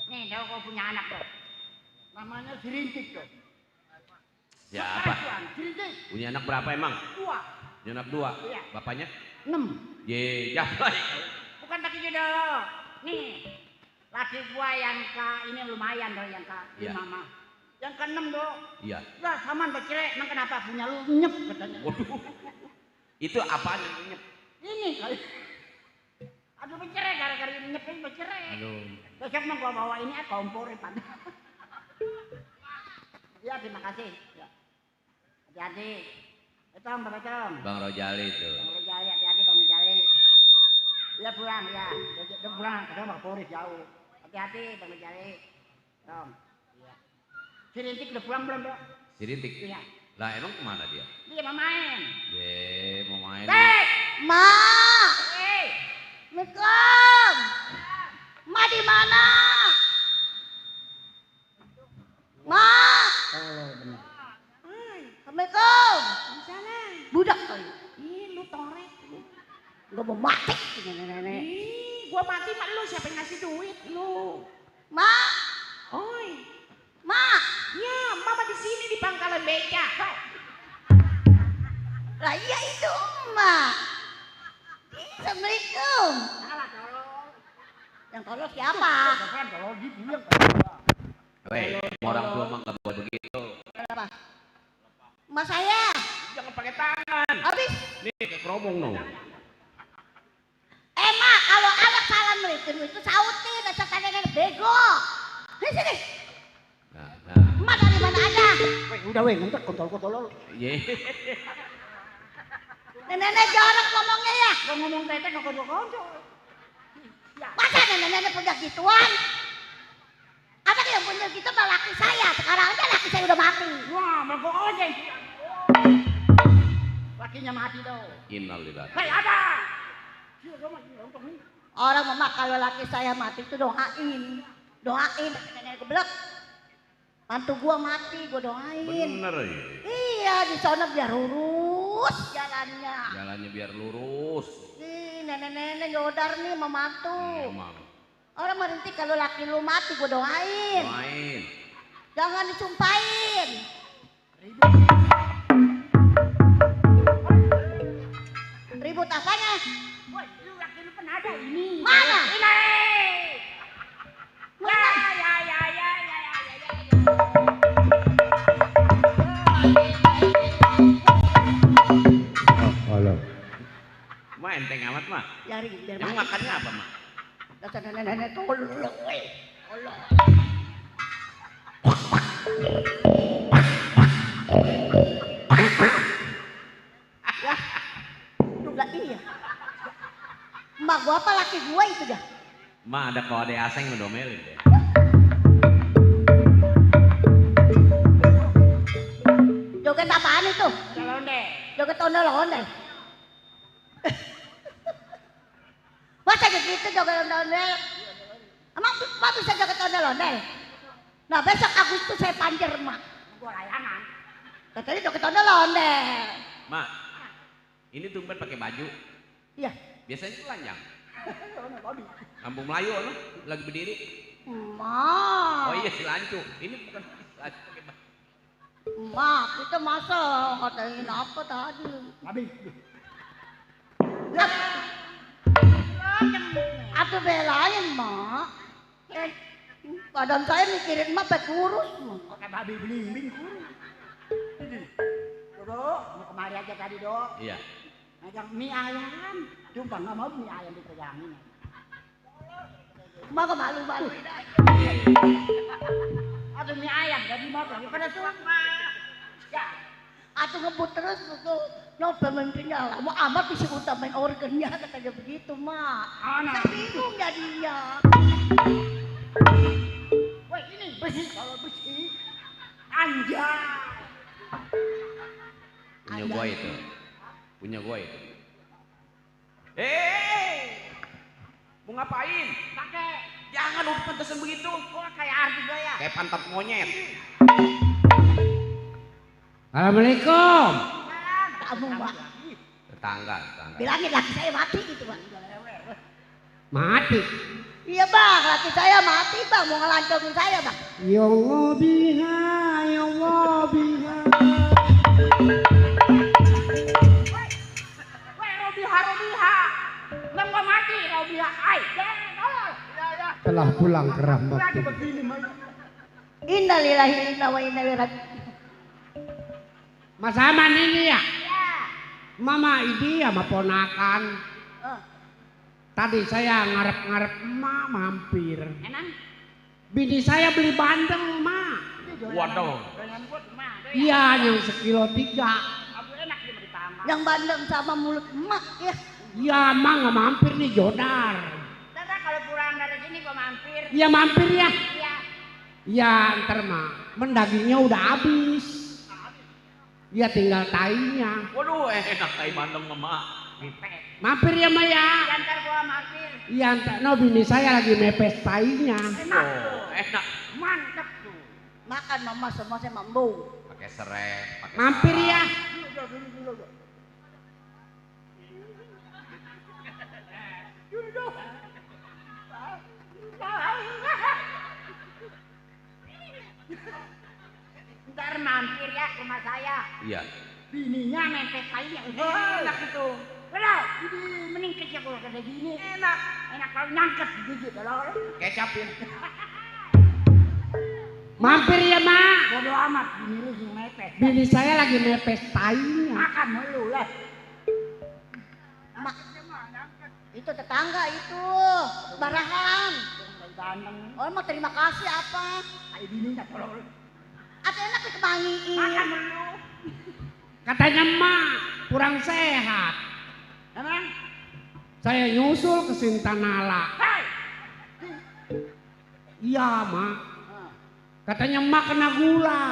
Nih, dia kau punya anak tuh. Namanya Sirintik tuh. Ya apa? Sirintik. Punya anak berapa emang? 2. Punya anak 2. Iya. Bapaknya? 6. Ye, ya baik. Bukan laki jodoh. Nih, laki gua yang ini lumayan dong yang ke 5 Iya. mah. Yang ke 6 dong. Iya. Lah saman bercerai, emang kenapa punya lu nyep katanya. Waduh. Itu apaan yang nyep? Ini kali. Aduh bercerai gara-gara ini nyep ini bercerai. Aduh. Besok mah gua bawa ini kompor pan. Ya terima kasih. Ya. Hati-hati. Betom, betom. Bang Rojali itu. Bang Rojali, hati-hati Bang Rojali. Iya pulang ya. Dia pulang, kadang Bang Boris jauh. Hati-hati Bang Rojali. Tom. Iya. Si Rintik udah pulang belum, Dok? Si Rintik? Iya. Lah emang kemana dia? Dia mau main. Ye, mau main. Hei! Ma, Hei! Assalamualaikum. Ma di mana? Ma. Assalamualaikum. Budak kali. Ih, lu torek lu. Gak mau mati nenek-nenek. Ih, gua mati mah lu siapa yang ngasih duit lu? Ma, Oi. ma. Ya, mama di sini di pangkalan beca. Lah iya itu ma. Assalamualaikum. Salah tolong. Yang tolong siapa? Bukan tolong gitu yang Weh, orang tua mah gak boleh begitu. Kenapa? Ma saya. Jangan pakai tangan. Habis. Nih, kayak keromong dong. Ma, kalau anak assalamualaikum itu sautin, asal nenek bego. Di sini. Nah. Ma dari mana aja? Weh, udah weh, ngentek kontol-kontol. Ye. Nenek jorok ngomongnya ya. Gua ngomong tete kok kontol-kontol. Ya. Masa nenek punya gituan? Ada yang punya gitu mah laki saya. Sekarang aja laki saya udah mati. Wah, mangkok aja. Lakinya mati tuh. Innalillahi. Hei, apa? Orang mama kalau laki saya mati itu doain. Doain nenek geblek. Mantu gua mati, gua doain. Bener ya. Iya, di sana biar lurus jalannya. Jalannya biar lurus. Nih, nenek-nenek nyodar nih mematu. Emang. Orang merintih kalau laki lu mati gua doain. Main. Jangan disumpahin. Ribut apanya? Woi, lu laki lu penada ini. Mana? Ini. Ma enteng amat mah. Yari, biar Emang mati. makannya apa mah? Dasar nenek-nenek tolong. Tolong. Ya, juga iya. Emak gua apa laki gua itu dah? Ma ada kode asing ngedomelin deh. Joget apaan itu? Londe. Joget ondel-ondel. Masa gitu joget ondel-ondel? Emang emak bisa joget ondel-ondel? Nah besok Agustus saya panjer emak. Gua layangan. Katanya joget ondel-ondel. Ma, ini tumben pakai baju. Iya. Biasanya telanjang. Kampung Melayu no? Lagi berdiri. Emak. Oh iya si Lancu. Ini bukan si Lancu pakai baju. Emak, kita masa ngatain apa tadi? Habis. Atuh belain, Mak. Badan saya mikirin emak sampai kurus, Mak. Pakai babi belimbing kurus. Dok, mau kemari aja tadi, Dok. Iya. Ngajak mie ayam. Cuma nggak mau mie ayam dipegangin. Emak kok malu-malu. Aduh mie ayam jadi mau lagi pada tuang, Mak. Ya. Atuh ngebut terus tuh No, pemimpinnya lama amat bisa utamain organnya katanya begitu, Mak. Saya bingung jadinya. Wah, ini besi kalau besi. Anjay. Punya gua itu. Punya gua itu. Mau ngapain? Pakai. Jangan udah pantesan begitu. Kok kayak artis gaya? Kayak pantat monyet. Assalamualaikum. Kamu, Mak. Tetangga. Bilangin laki saya mati gitu, Pak. Mati. Iya, Bang. Laki saya mati, Bang. Mau ngelancongin saya, Bang. Ya Allah biha, ya Allah biha. Weh, Robiha. Nggak mati, Robiha. Ay, tolong. Telah pulang ke rahmat. Innalillahi wa inna ilaihi raji'un. Mas Aman ini ya? Mama ini sama ponakan. Tadi saya ngarep-ngarep emak mampir. Bini saya beli bandeng, Mak. Waduh. Iya, yang sekilo 3. Yang bandeng sama mulut emak ya. Iya, Mak nggak mampir nih, Jodar. Ntar kalau pulang dari sini gua mampir. Iya, mampir ya. Iya. Iya, ntar Mak. Dagingnya udah habis. Iya, tinggal tainya. Waduh, enak tai bandeng mama. Mampir ya, Mak ya. Ntar gua mampir. Iya, ntar no bini saya lagi mepes tainya. Enak. Mantap tuh. Makan mama semua saya mampu. Pakai serai, pakai Mampir sarap. ya. Ntar mampir ya ke rumah saya. Iya. Bininya mepet tainya. Enak itu. Kalau ini mending kecil kalau kayak gini. Enak kalau nyangkut gigit kalau. Kecapin. Mampir ya, Mak. Bodo amat bini lu yang mepet. Bini saya lagi mepes tainya. Makan mulu lah. Mak, itu tetangga itu barahan. Oh, mau terima kasih apa? Ayo bininya tolong. Atau enak dikemangiin. Makan mulu. Katanya Mak kurang sehat. Emang? Saya nyusul ke Sintanala. Hei! Iya, Mak. Katanya Mak kena gula.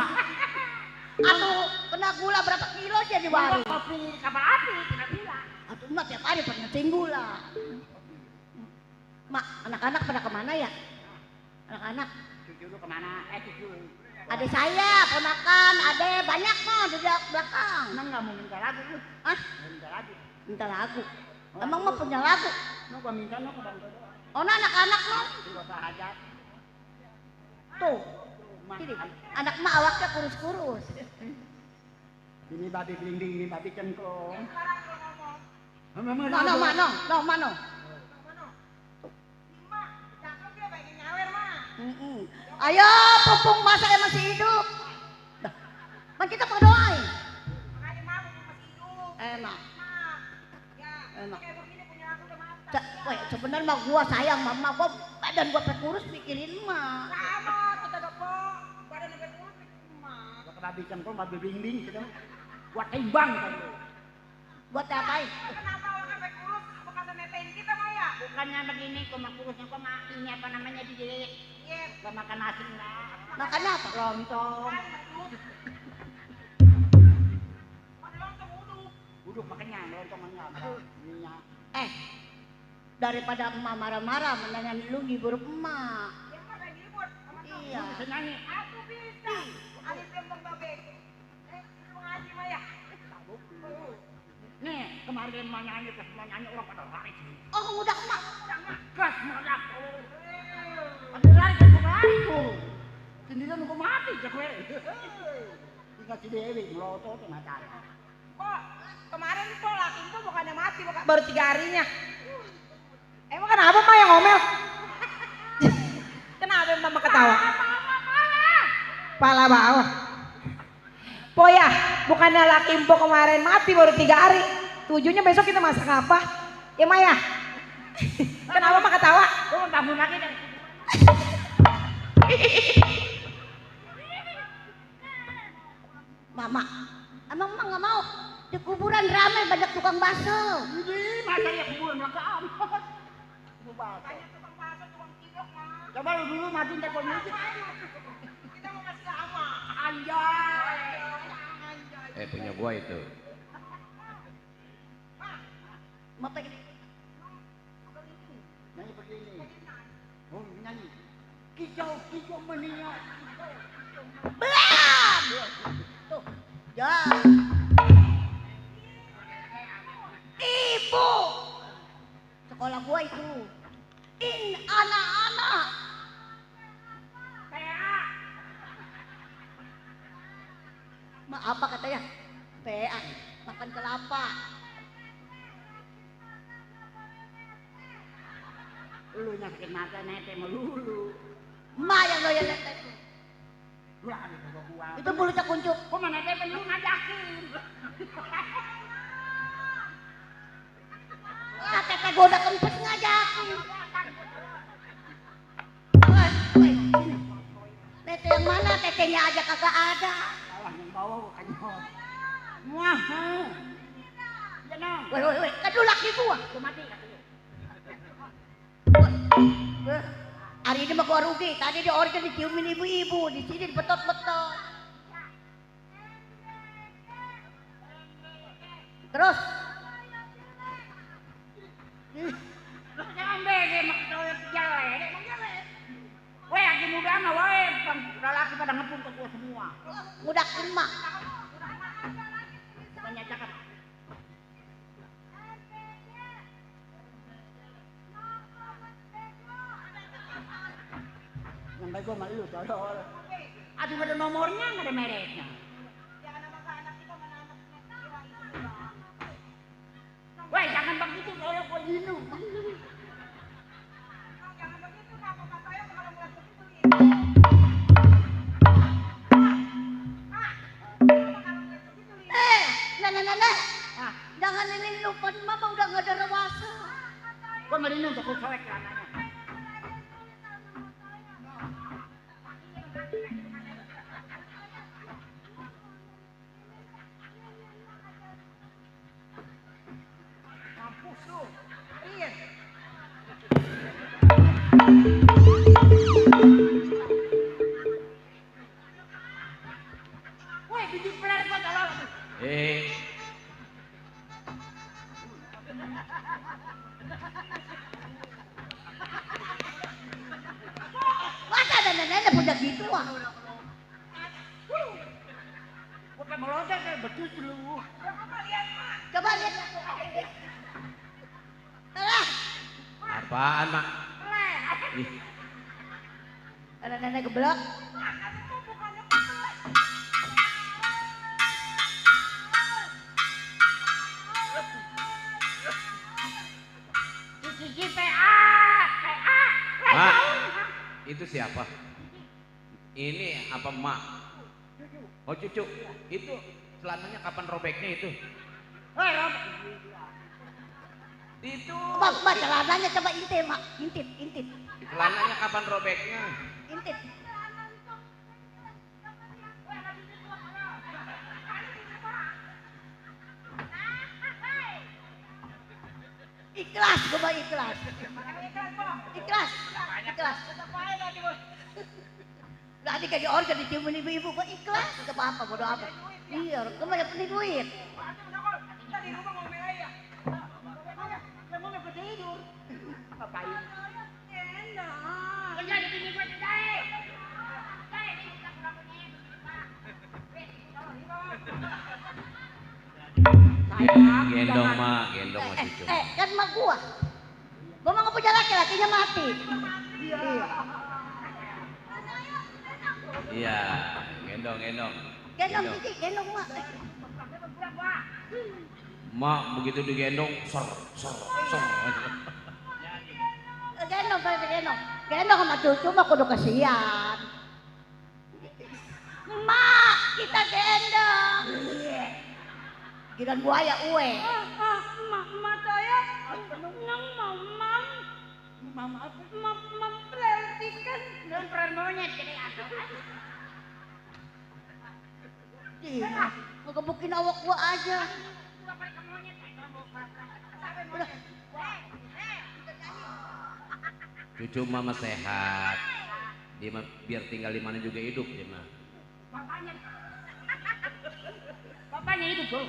Aduh, kena gula berapa kilo jadi warung? Kopi kapal api, kena gula. Aduh, Mak tiap hari pernah gula. Mak, anak-anak pada kemana ya? Anak-anak? Cucu lu kemana? Cucu. Adik saya, ponakan, adek banyak mah di belakang. Emang nggak mau minta lagu lu? Hah? Minta lagu? Minta lagu? Emang mah punya lagu? Mau gua minta lu ke Bang Dodo. Oh, anak-anak lu? Enggak usah hajat. Tuh. Ini, anak mah awaknya kurus-kurus. Ini babi gelinding, ini babi cengkong. Mano. Ayo, pumpung masa yang masih hidup. Kan kita berdoain. Enak. Weh, sebenarnya mah gua sayang mama, gua badan gua kurus mikirin mah. Sama, kita dapet badan sampai kurus mikirin mah. Gua kena cengkong, babi gelinding gitu. Gua timbang kan lu. Buat apain? Kenapa orang sampai kurus? Bukan netain kita mah ya? Bukannya begini, koma kurusnya koma ini apa namanya di jeli. Iya, gak makan nasi lah. Makan apa? Lontong. Lontong uduk makanya lontong enggak. Minyak. Daripada emak marah-marah mendingan lu ngibur emak. Ya emak lagi ngibur. Iya. Bisa nyanyi. Aku bisa. Ada tembang babek. Lu ngaji mah ya. Nih, kemarin emak nyanyi pas emak nyanyi orang pada lari. Oh, udah emak. Gas meledak. Ada lari ke lari tuh. Sendirian nunggu mati cekwe. Dikasih Dewi melotot sama cara. Kok kemarin kok laki itu bukannya mati, baru 3 harinya. Emang kenapa mah yang ngomel? Kenapa mama ketawa? Pala bawah. Po ya, bukannya laki Empo kemarin mati baru 3 hari. Tujuannya besok kita masak apa? Ya Maya. Kenapa mah ketawa? Gue mau bangun lagi dari Mama, emang Mama nggak mau Di kuburan ramai banyak tukang bakso. Ini masa ya kuburan maka amat. Coba lu dulu matiin telepon musik. Kita mau kasih lama. Anjay. Punya gua itu. Mau pengen Nyanyi begini. Oh, nyanyi. Kicau meniak. belum. Tuh, ya. Ibu. Sekolah gua itu. Anak-anak. Apa katanya? PA, makan kelapa. Lu yang sakit mata nete melulu. Ma yang doyan nete itu. Lu ada bawa gua. Itu mulutnya kuncup. Gua mana nete lu ngajakin. Ah, tete gua udah kempes ngajakin. Woi, sini. Tete yang mana? Tetenya aja kagak ada. Salah yang bawa gua kanyot. Wah. Ya no. Woi, kan lu laki gua. Gua mati katanya. Hari ini mah gua rugi. Tadi di organ diciumin ibu-ibu, di sini dibetot-betot. Terus Jangan bege mak doyan jelek. Woi, lagi muda mah woi, laki pada ngepung ke gua semua. udah emak. Banyak cakap. Yang baik gua sama lu, tolol. Aduh, nggak ada nomornya, nggak ada mereknya. Woi, jangan begitu, kalau gua minum. Nenek. Jangan ini lupa mama udah nggak ada rewasa. Gua merinding untuk lu cowek celananya. Mampus lu. Iya. Woi, biji peler gua tolong. Masa ada nenek punya gitu ah? Gua kayak melodek kayak becus lu. Coba lihat. Alah, Apaan, Mak? Ih, ada nenek geblok. Cici PA. Mak, itu siapa? Ini apa Mak? Oh cucu, itu celananya kapan robeknya itu? Hei, Rob. Itu. Mbak, celananya coba intip, Mak. Intip. Celananya kapan robeknya? Intip. Ikhlas, coba ikhlas. Ikhlas. Tadi kayak di organ diciumin ibu-ibu, kok ikhlas? Gak apa-apa, bodo amat. Iya, kamu yang penting duit. Ngapain? Kerja di sini gua jahit. Gendong Mak, gendong sama cucu. Kan emak gua. Gua mau punya laki-lakinya mati. Iya, gendong. Gendong Cici, gendong mak. Mak begitu digendong, ser. Gendong sama cucu mah kudu kasihan. Mak, kita gendong. Giran buaya uwe. Mak saya nang mama memperhatikan dan monyet jadi atau Iya, ngegebukin awak gua aja. Cucu mama sehat. Dia mah biar tinggal di mana juga hidup dia mah. Bapaknya hidup tuh.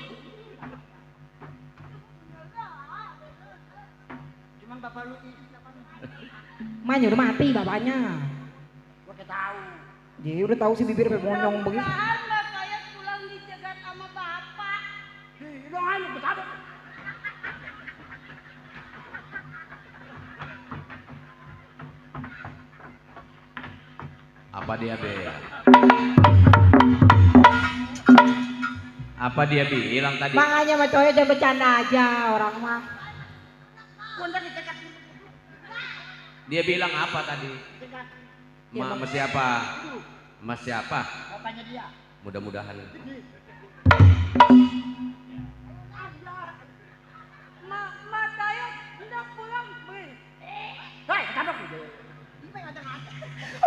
Cuman bapak lu itu Emaknya udah mati bapaknya. gua udah tahu. Dia udah tahu si bibir sampai monyong begitu. Anda kayak pulang dijaga sama bapak. Di dong aja betapa. Apa dia be? Apa dia bilang tadi? Makanya mah cowok jangan bercanda aja orang mah. Gua dicegat. Dia bilang apa tadi? Ma sama siapa? Sama siapa? Bapaknya dia. Mudah-mudahan. Ma saya hendak pulang. Hei, tabok.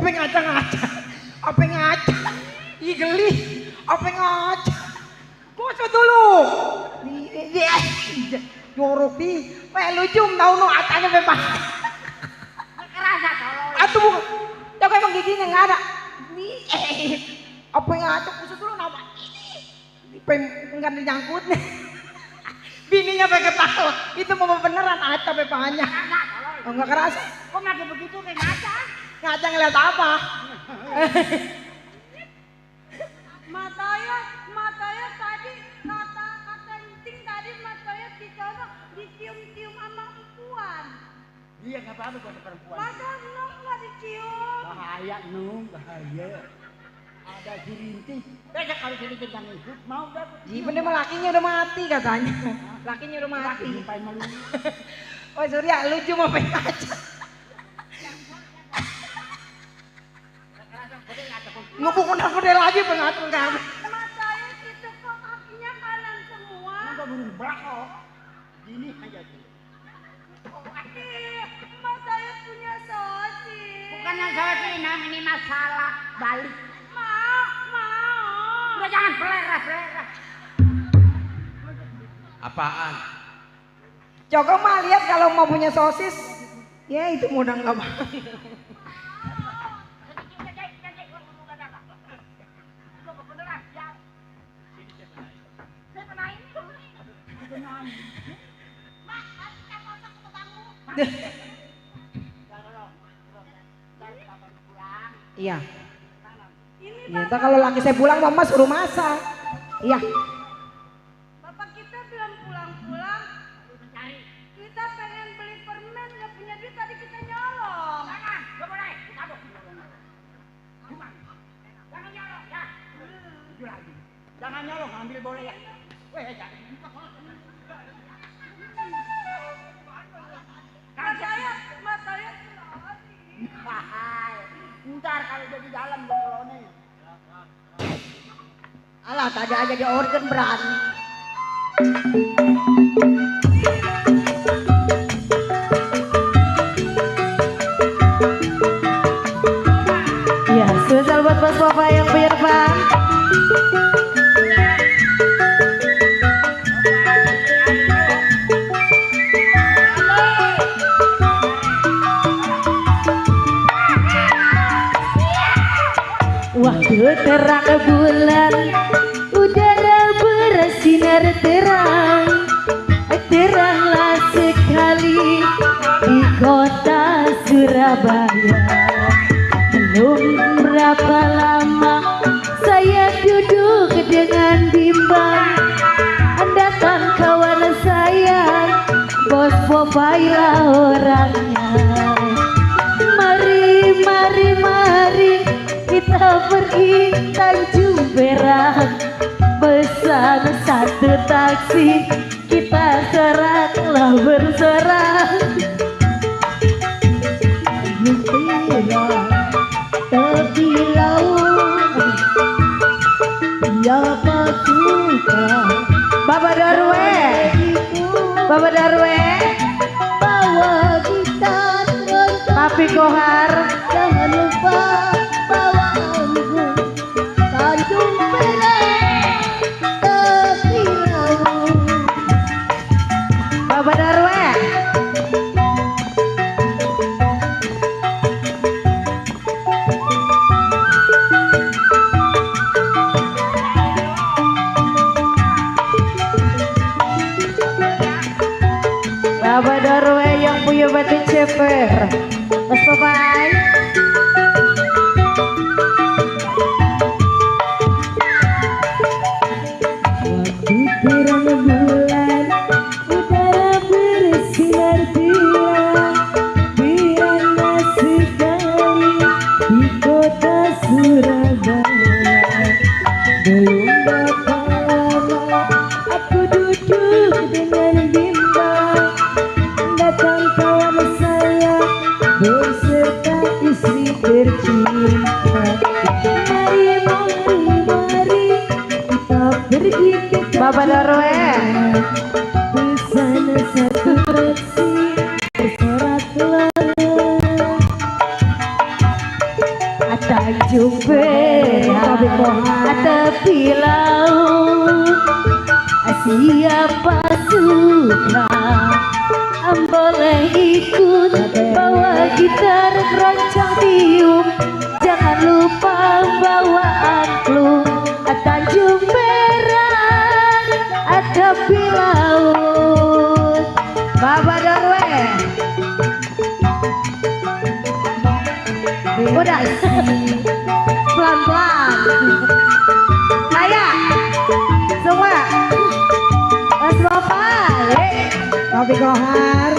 Apa ngaca-ngaca? Apa ngaca? Ih geli. Apa ngaca? Kok dulu? Dia jorok di. Lu cium tahu no atanya memang. Kerasa tolong. Atuh bukan. Jago emang giginya nggak ada. Apa ngaca? Kusut dulu nama. Enggak nyangkut nih. Bininya pengen ketawa. Itu mau beneran aca bepanya. Oh enggak kerasa. Kok lagi begitu kayak ngaca? Ngaca ngeliat apa? Matanya tadi kata Enting tadi matanya di sana dicium-cium sama empuan. Iya nggak apa-apa kalau ada perempuan. Masa nggak dicium? Bahaya Nung, bahaya. Ada si Rinting. Besok kalau si Rinting kan ikut mau dapat. Iya bener mah lakinya udah mati katanya. Lakinya udah mati. Ngapain malu? Oh Surya lu cuma pengen aja. Ngepukul kuda lagi pengatur kamu. Matanya itu kok kakinya kanan semua. Enggak burung belakang. Gini aja tuh. Matanya punya sosis. Bukan yang salah sih, ini masalah balik. Mau. Udah jangan pelerah. Apaan? Joko mah lihat kalau mau punya sosis, ya itu mudah nggak bang. Iya. Iya, ntar kalau laki saya pulang mama suruh masak. Iya. Bapak kita belum pulang-pulang. Kita pengen beli permen, nggak punya duit tadi kita nyolong. Jangan, nggak boleh. Tabok. Jangan nyolong ya. Jujur lagi. Jangan nyolong, ambil boleh ya. Weh, jangan. Matanya Ntar kalau udah di dalam gue nolongin. alah tadi aja di organ berani. Iya, spesial buat Bos Papa yang Firman. Waktu terang bulan, udara bersinar terang, teranglah sekali di kota Surabaya. Belum berapa lama saya duduk dengan bimbang, datang kawan saya, Bos Popailah orangnya. Mari kita pergi Tanjung Perak, pesan satu taksi, kita seraklah berserah. Tepi laut, siapa suka Bapak Darwe, Bapak Darwe, bawa gitar tapi kohar, jangan lupa bawa anggur, Tanjung Perak, tepi laut. Bapak Darwe, Bapak Darwe. Busana satu taksi bersorak Tanjung Perak tepi laut siapa suka boleh ikut bawa gitar keroncong tiup jangan lupa bawa angklung Tanjung Perak tepi laut. Bapak Darwe. Udah pelan-pelan. Naya, semua. Mas Bapak, Kopi Kohar.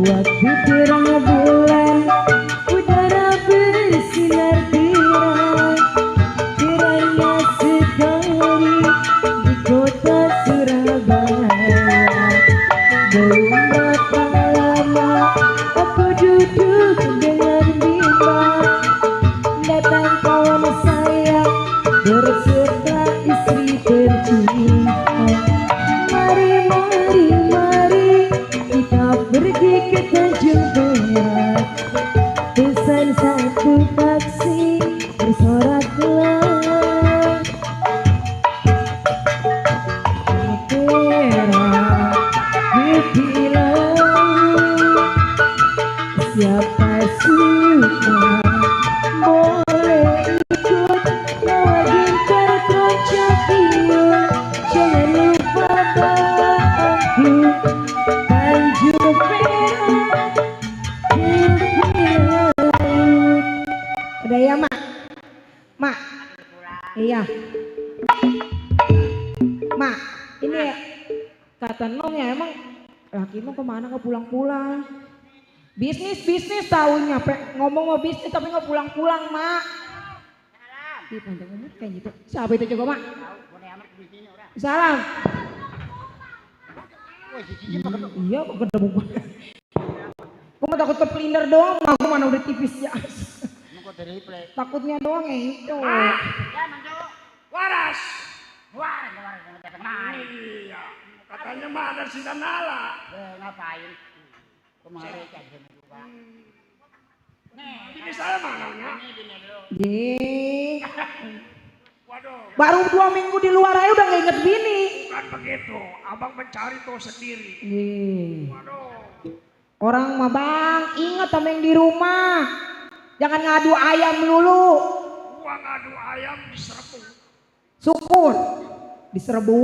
Waktu terang bulan udara bersinar terang terangnya sekali di kota Surabaya belum berapa lama aku duduk dengan bimbang datang kawan saya berserta istri tercinta mari mari mari kita pergi ke Tanjung Perak pesan satu taksi bersoraklah Perak tepi laut siapa suka boleh ikut bawa gitar keroncong tiup jangan lupa bawa angklung Tanjung Perak tepi laut. Ada ya, Mak? Mak. Iya. Mak, ini ya, kata Nong ya emang laki Nong kemana nggak pulang-pulang? Bisnis tahunya, ngomong mau bisnis tapi nggak pulang-pulang, Mak. Ih, panjang umur kayak gitu. Siapa itu coba, Mak? Salam. Iya, kok ketemu gue. Gue mah takut kepelinder doang, aku mana udah tipis ya. Takutnya doang ya itu. Waras. Iya. Katanya mah ada si Danala. Ngapain? Kemarin kan juga. Ini saya mananya. Jih. Waduh. Baru 2 minggu di luar aja udah nggak inget bini. Bukan begitu. Abang mencari tuh sendiri. Jih. Waduh. Orang mah Bang, inget sama yang di rumah. Jangan ngadu ayam dulu. Gua ngadu ayam di Serbu. Syukur diserbu.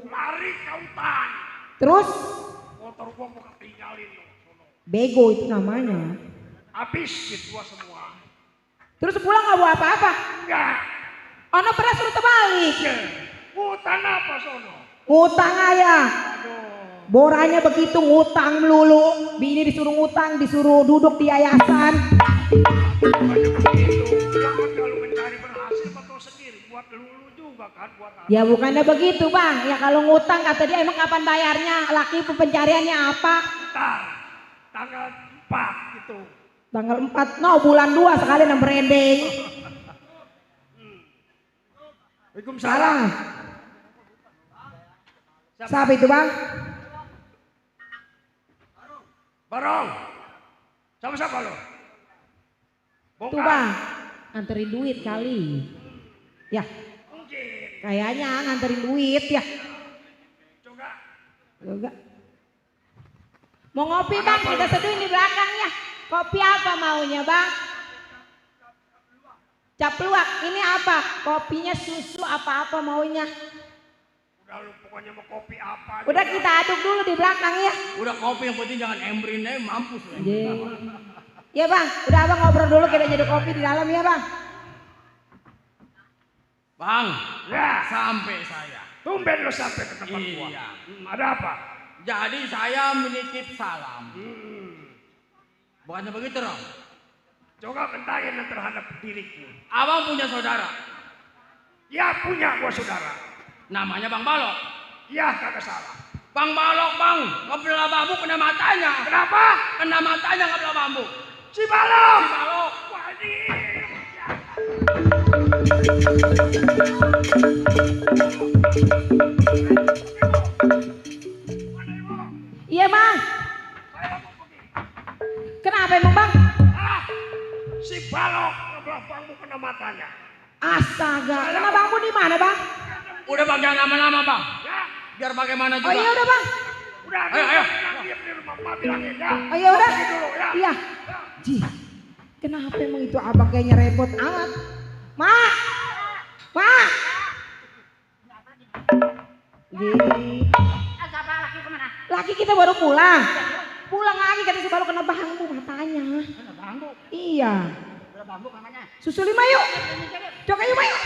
Lari ke hutan. Terus Motor gua ketinggalin loh. bego itu namanya. Habis gitu semua. Terus pulang nggak bawa apa-apa. Enggak. Ono beras lu terbalik. Hutan apa sono? Ngutang aja. Aduh. Boranya begitu ngutang melulu. Bini disuruh ngutang, disuruh duduk di yayasan. Bukannya begitu. Jangan kalau mencari berhasil atau sendiri. Buat lulu juga kan. Buat apa? Ya bukannya begitu Bang. Ya kalau ngutang kata dia emang kapan bayarnya? Laki pencariannya apa? Ntar. Tanggal 4 gitu. Tanggal 4, no bulan 2 sekalian yang branding. Waalaikumsalam. Siapa itu Bang? Barong. Sama siapa lo? Tuh Bang, nganterin duit kali. Ya, Mungkin. kayaknya nganterin duit ya. Coba. Juga. Mau ngopi Bang, kita seduhin di belakangnya. Kopi apa maunya Bang? Cap luwak, ini apa? Kopinya susu apa-apa maunya? Udah lu pokoknya mau kopi apa. Udah juga. kita aduk dulu di belakang ya. Udah kopi yang penting jangan embrin aja mampus lah. Ya Bang, udah Abang ngobrol dulu kita jadi kopi di dalam ya Bang. Bang, Ya. sampai saya. Tumben lo sampai ke tempat gua. Iya. Ada apa? Jadi saya menitip salam. Bukannya begitu dong? Coba bentakin terhadap diriku. Abang punya saudara. Ya punya gua saudara. Namanya Bang Balok. Ya kagak salah. Bang Balok bang, ngebelah bambu kena matanya. Kenapa? Kena matanya ngebelah bambu. Si Balok. Si Balok. Iya bang. Kenapa emang bang? Si Balok ngebelah bambu kena matanya. Astaga, kena bambu di mana bang? Udah bang, jangan lama-lama bang. Ya, Biar bagaimana juga. Oh iya udah bang. udah. Ayo. Diam di rumah Mak bilangin ya. Oh iya udah. Pergi dulu ya. Iya. Ji, kenapa emang itu abang kayaknya repot amat? Mak, mak. Ji, Siapa laki kemana? laki kita baru pulang. Pulang lagi kata si Balok kena bambu matanya. Kena bambu. Iya. Kena bambu namanya. Susul lima yuk. Jok ayo yuk.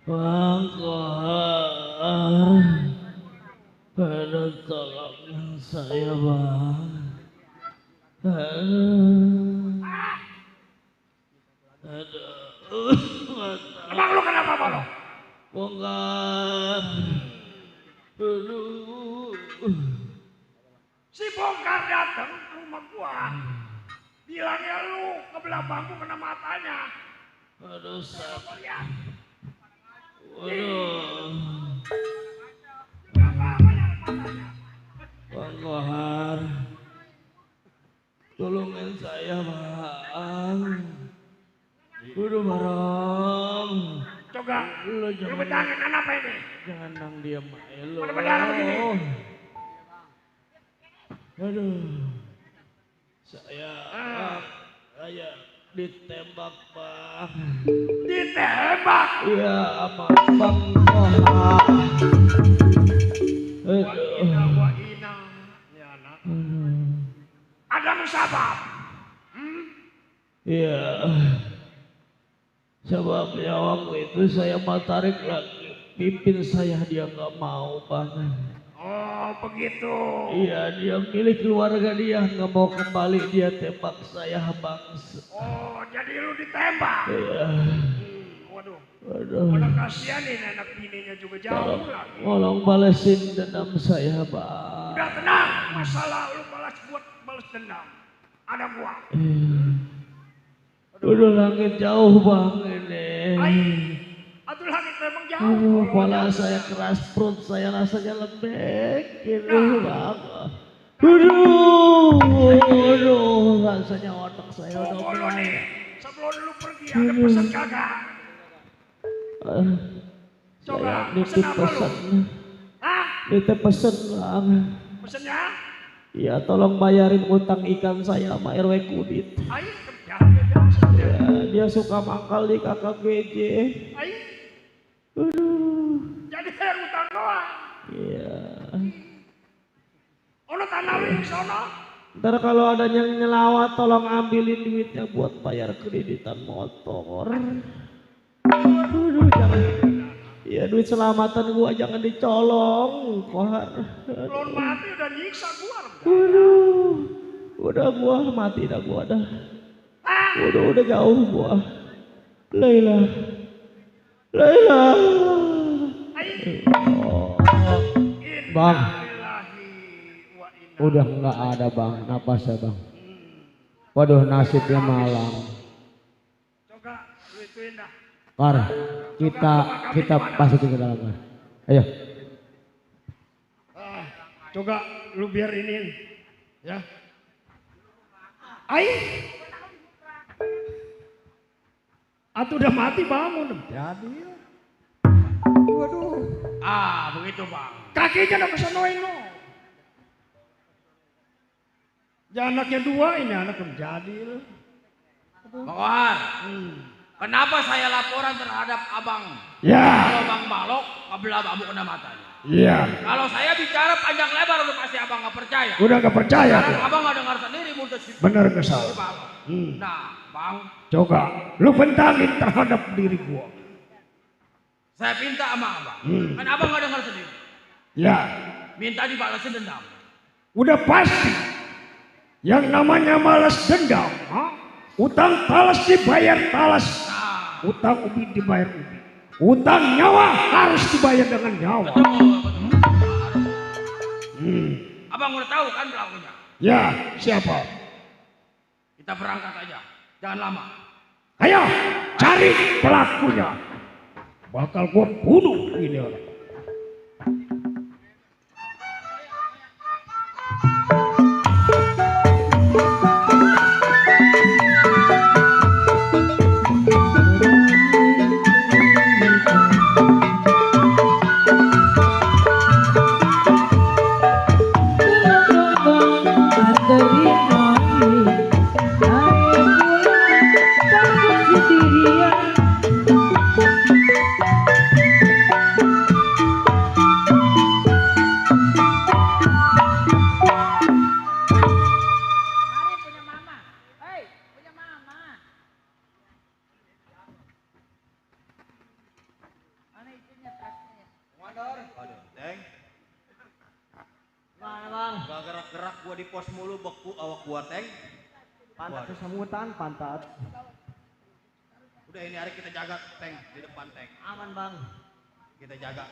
Bang Kohar, tolong saya bang. Emang lu kenapa Balok? Bongkar. Aduh. Si Bongkar datang ke rumah gua. Bilangnya lu ngebelah bambu kena matanya. Aduh sakit. Lihat. Waduh. Bang Kohar, tolongin saya bang. Udah bareng. Coba Lu lu bedangin apa ini? jangan nang diam aja lu. Mana bedang begini? Aduh. Saya ditembak bang. Ditembak. Iya sama Bang Kohar. Wa inna wa inna. Ya anak. Ada musabab. Iya. Sebabnya waktu itu saya mau tarik lagi pimpin saya, dia nggak mau bang. Oh begitu. Iya, dia milik keluarga, dia nggak mau kembali, dia tembak saya bang. Oh jadi lu ditembak. Iya. Waduh. Waduh. Mana kasihan ini anak bininya juga jauh lagi. Tolong balesin dendam saya bang. Udah tenang. Masalah lu balas dendam. Ada gua. Udah langit jauh bang ini. Aduh langit memang jauh. Kepala saya keras, perut saya rasanya lembek gitu bang. Aduh, rasanya otak saya udah Pokoknya mulai. nih, sebelum lu pergi ada pesan kagak? Coba, Saya pesen nitip apa lu? pesan, Hah? nitip pesen bang. Pesennya? Ya tolong bayarin utang ikan saya sama RW Kudit. Ayo, jangan. Ya, dia suka mangkal di KKGJ. Ayo, Aduh. jadi bayar utang doang. Iya. Ono tanah lu yang sono. Ntar kalau ada yang nyelawat tolong ambilin duitnya buat bayar kreditan motor. Aduh, jangan. Ya duit selamatan gua jangan dicolong, Kohar. Belum mati udah nyiksa gua. Aduh, udah gua mati dah gua dah. Udah jauh gua. Laila. Oh, bang, udah nggak ada bang, napasnya bang. Waduh nasibnya malang. Coba lu ituin dah. Kar, kita masukin ke dalam. Kar. Ayo. Coba lu biar ini ya. Ai. Atuh udah mati bangun. Jadi. Waduh. Begitu bang. Kakinya udah kesanoin lo. Ya anaknya 2 ini anak menjadi lo. Bang Kohar, kenapa saya laporan terhadap abang? Ya. Kalau Bang Balok, kebelah abu kena matanya. Iya. Kalau saya bicara panjang lebar udah pasti abang nggak percaya. Udah gak percaya. Sekarang abang nggak dengar sendiri mulut si Bener kesal. Balok. Nah, bang, Coba lu bentangin terhadap diri gua. saya minta sama abang. Kan abang nggak dengar sendiri. Ya. Minta dibalasin dendam. Udah pasti. Yang namanya malas dendam. Utang talas dibayar talas. Utang ubi dibayar ubi. Utang nyawa harus dibayar dengan nyawa. Abang udah tahu kan pelakunya. Ya, siapa? Kita berangkat aja, jangan lama. Ayo, cari pelakunya. Bakal gua bunuh ini orang. Gak gerak-gerak gua di pos mulu beku awak gua Teng. Pantat kesemutan, pantat. Udah ini hari kita jaga Teng di depan Teng. Aman bang. Kita jaga.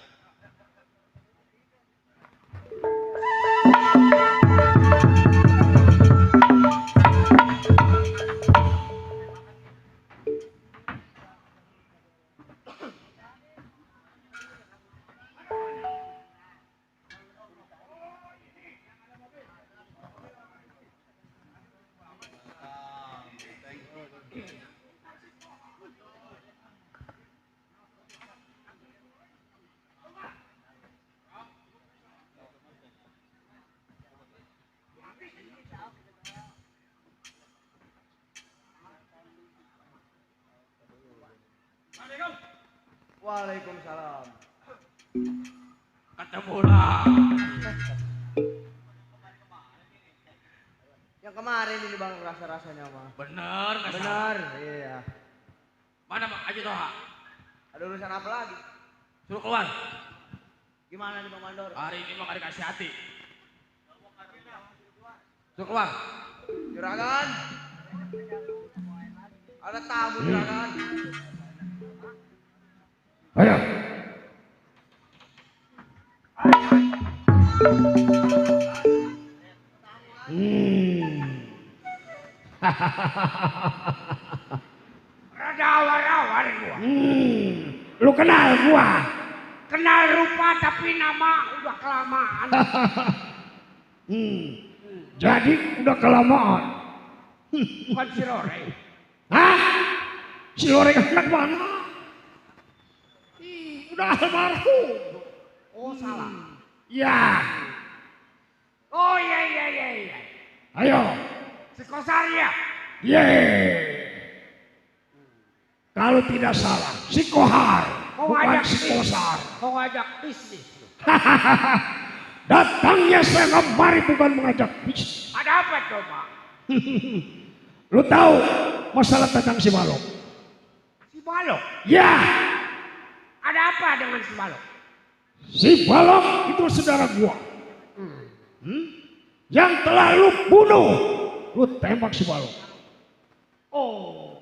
Waalaikumsalam. Ketemu lah. Yang kemarin ini bang rasa-rasanya mah. Bener, nggak salah. Benar, iya. Mana Bang Haji Toha? Ada urusan apa lagi? Suruh keluar. Gimana nih bang Mandor? Hari ini mau dikasih hati. Suruh keluar. Juragan. Ada tamu juragan. Ayo. Rada awar-awar gua. Lu kenal gua? Kenal rupa tapi nama udah kelamaan. Jadi udah kelamaan. Bukan si Rore. Hah? Si Loreng anak mana? Udah almarhum. Oh salah. Ya. Oh iya. Ayo. Si Kosaria. Kalau tidak salah, si Kohar, Kau bukan ngajak si Kosar. Kau ngajak bisnis. Datangnya saya kemari bukan mengajak bisnis. Ada apa coba? Lu tahu masalah tentang si Balok? Si Balok. Ya, Ada apa dengan si Balok? si Balok itu saudara gua. Yang telah lu bunuh, lu tembak si Balok. Oh.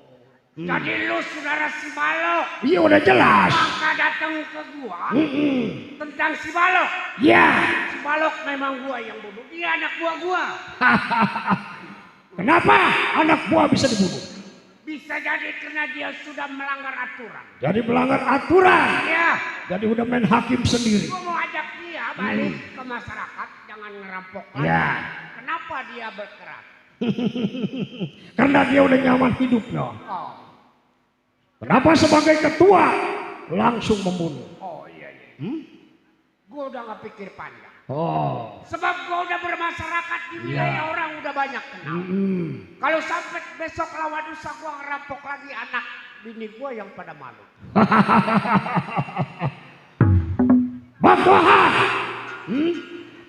Jadi lu saudara si Balok. Iya udah jelas. Maka datang ke gua tentang si Balok. Ya. Si Balok memang gua yang bunuh. Dia anak gua. Kenapa anak gua bisa dibunuh? Bisa jadi karena dia sudah melanggar aturan. Jadi melanggar aturan. Ya. Jadi udah main hakim sendiri. Gua mau ajak dia balik ke masyarakat, jangan ngerampok lagi. Ya. Kenapa dia bergerak? Karena dia udah nyaman hidupnya. Oh, Kenapa sebagai ketua langsung membunuh? oh iya. Gua udah nggak pikir panjang. Oh. Sebab gua udah bermasyarakat di wilayah orang udah banyak kenal. Kalau sampai besok lawan lusa gua ngerampok lagi anak bini gua yang pada malu. Bangkohan,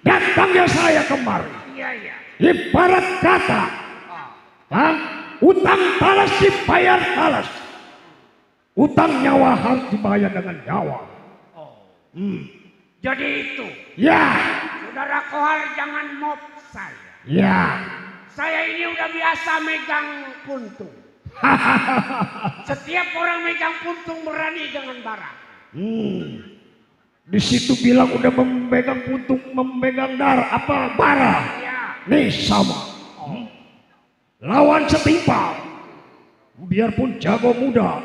datangnya saya kemari. Iya. Ibarat kata, utang talas dibayar talas. Utang nyawa harus dibayar dengan nyawa. Jadi itu, Ya, saudara Kohar jangan mob saya. ya. Saya ini udah biasa megang puntung. Setiap orang megang puntung berani dengan barang. Di situ bilang udah memegang puntung, memegang darah apa bara. Ya, Nih sama. Lawan setimpal. Biarpun jago muda.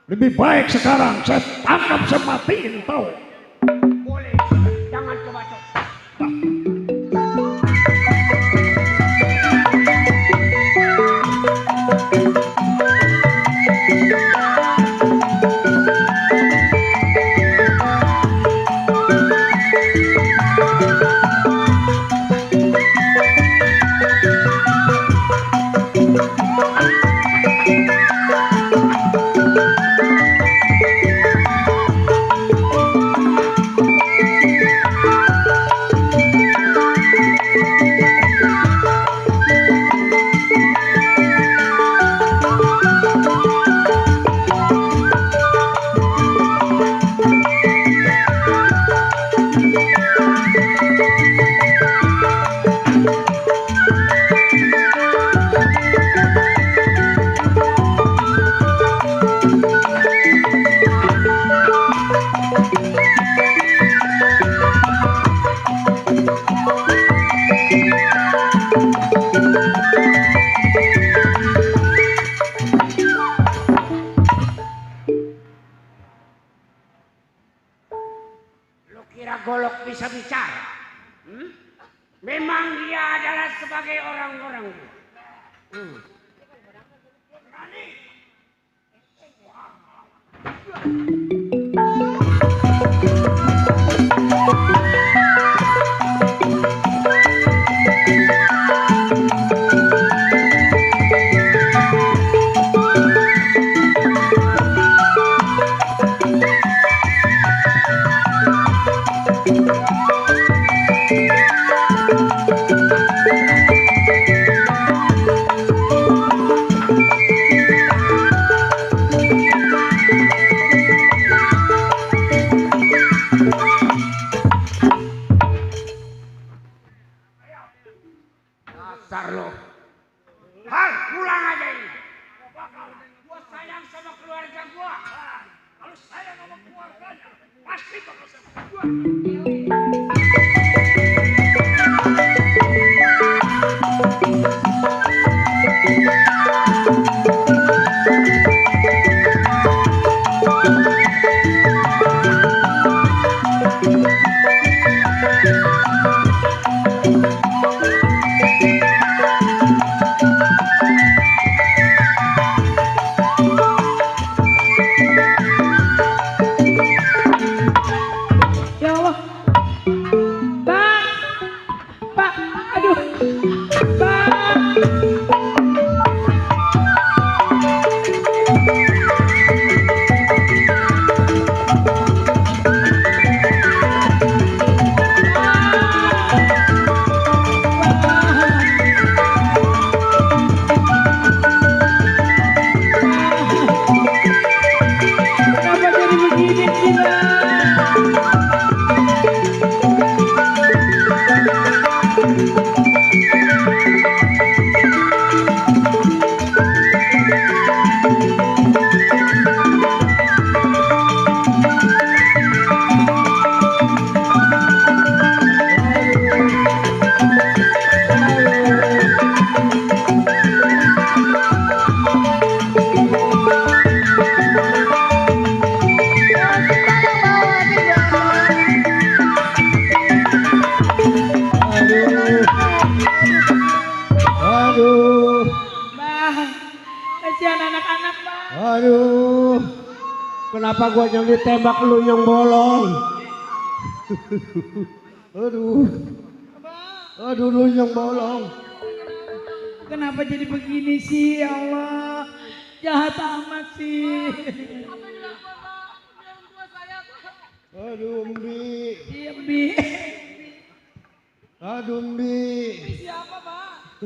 Lebih baik sekarang saya tangkap sematiin tahu. boleh. Jangan coba-coba. Lu kira Golok bisa bicara? Memang dia adalah sebagai orang-orang. Dasar lo. Hal, pulang aja ini. Gua sayang sama keluarga gua. Kalau sayang sama keluarganya, pasti bakal sama gua. Ya Allah, Aduh, kenapa gua yang ditembak lu yang bolong? Aduh lu yang bolong. Kenapa jadi begini sih ya Allah? Jahat amat sih. Aduh Mbi. Iya Bi. Aduh Mbi. Siapa Pak?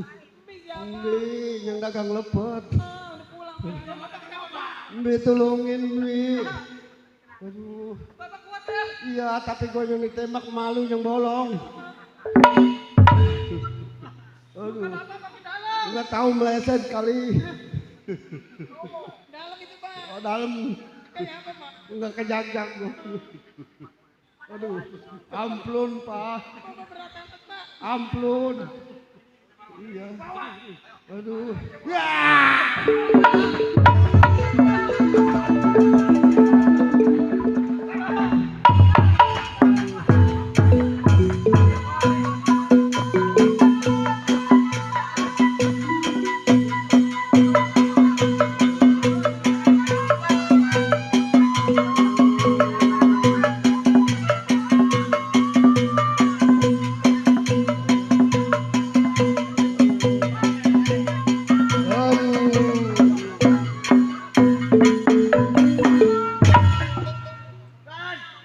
Mbi yang dagang lepet. Udah pulang. Mbi tolongin Mbi. Aduh. Bapak kuat ya? Iya tapi gue yang ditembak malu yang bolong. Aduh. Enggak tahu meleset kali. Dalam itu Pak. Oh dalam. Kayak apa Pak? Enggak kejajak gua. Aduh. Amplun Pak. Bapak berat amat Pak. Amplun. Iya. Aduh. Ya.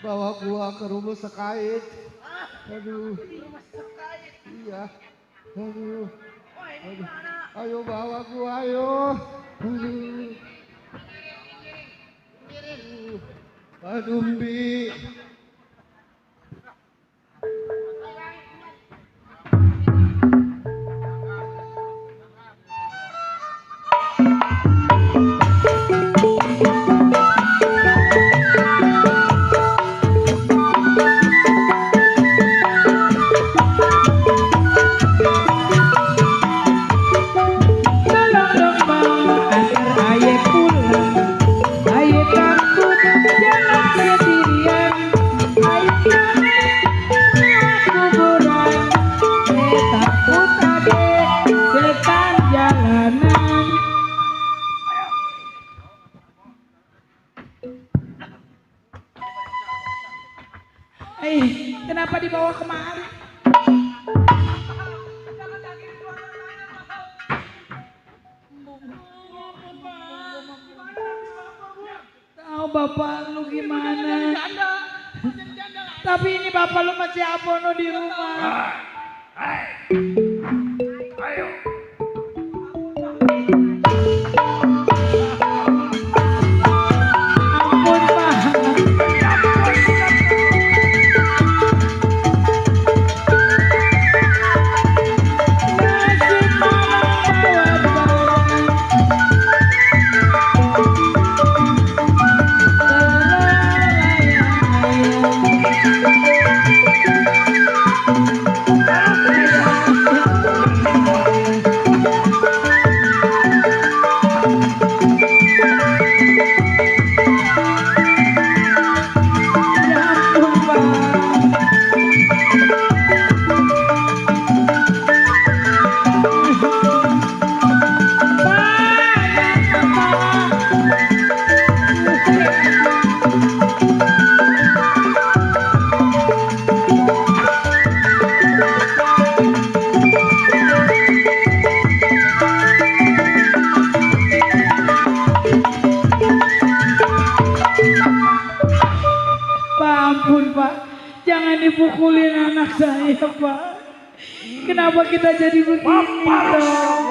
Bawa gua ke rumah sekait. Aduh. Iya. Aduh. Aduh. Ayo bawa gua ayo. Aduh. Aduh Mbi. Kenapa dibawa kemari? Tahu bapak lu gimana? Tapi ini bapak lu masih abono di rumah. Ayo. Ampun Pak. Ampun Pak, jangan dipukulin anak saya Pak. Kenapa kita jadi begini dong?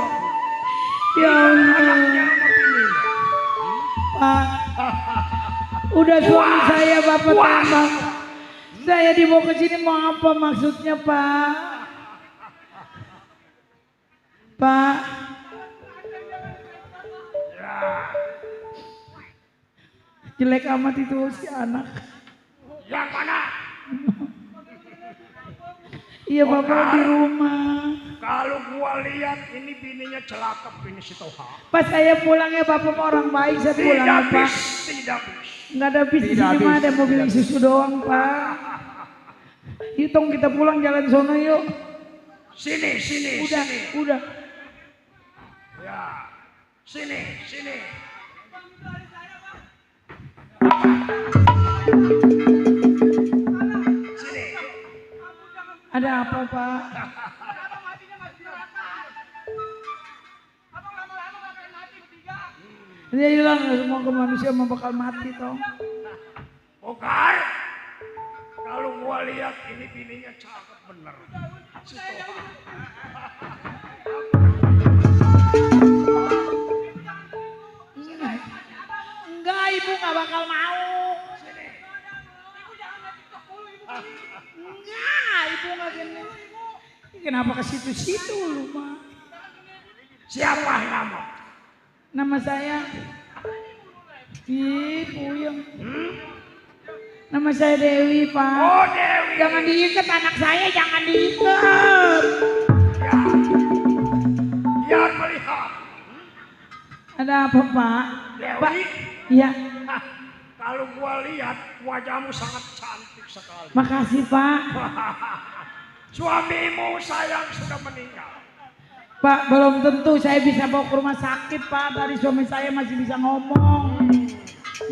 Ya Allah. Pak, udah suami saya Bapak tembak. Saya dibawa ke sini mau apa maksudnya Pak? Pak. Jelek amat itu si anak. Yang mana? Iya Bapak di rumah. Kalau gua lihat ini bininya celaka, bini si Toha. Pas saya pulang ya Bapak orang baik, saya pulang ya Pak. Tidak bis. Nggak ada bis di sini mah, ada mobil susu doang Pak. Hitung kita pulang jalan sono yuk. Sini. Udah, sini. udah. Ya. Sini. Ada apa, Pak? Dia hilang, semua ke manusia mau bakal mati toh. Bokar, kalau gua lihat ini bininya cakep bener. Si Toha. Enggak, ibu nggak bakal mau. Enggak, ibu nggak gini. Kenapa ke situ-situ lu, Mak? Siapa nama? Nama saya Puyeng. Nama saya Dewi, Pak. Oh, Dewi. Jangan diikat anak saya, jangan diikat. Ya. Biar melihat. Ada apa, Pak? Dewi. Pak, iya. Hah, kalau gua lihat wajahmu sangat cantik sekali. Makasih, Pak. Suamimu sayang sudah meninggal. Pak, belum tentu saya bisa bawa ke rumah sakit, Pak. Tadi suami saya masih bisa ngomong.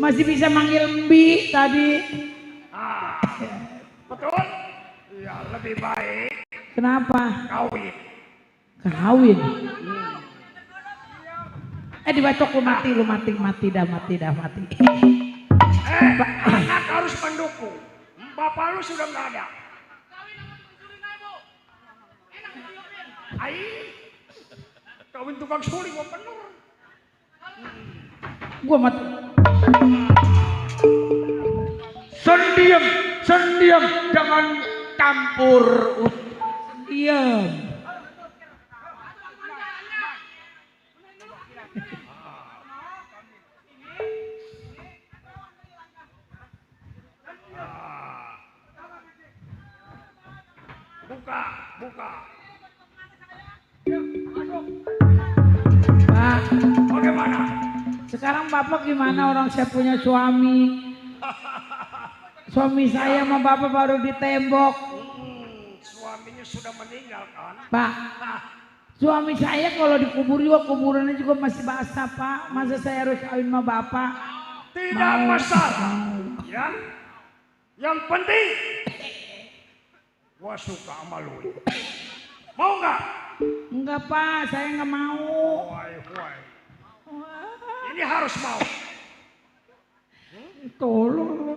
Masih bisa manggil Mbi tadi. Ah, betul? Ya lebih baik Kenapa? kawin. Kawin. Dibacok lu mati dah. Anak harus mendukung. Bapak lu sudah nggak ada. Kawin tukang suling mau bener. Gua mati. Sendiam, jangan campur. Diam. Buka. Pak, Bagaimana? sekarang Bapak gimana? Orang saya punya suami. Suami saya sama Bapak baru ditembok. Suaminya sudah meninggal kan? Pak, suami saya kalau dikubur juga kuburannya juga masih basah, Pak. Masa saya harus kawin sama Bapak? Tidak masalah. Ya. Yang penting gua suka sama lu. Mau nggak? Enggak, Pak, saya nggak mau. Why. Ini harus mau. Tolong.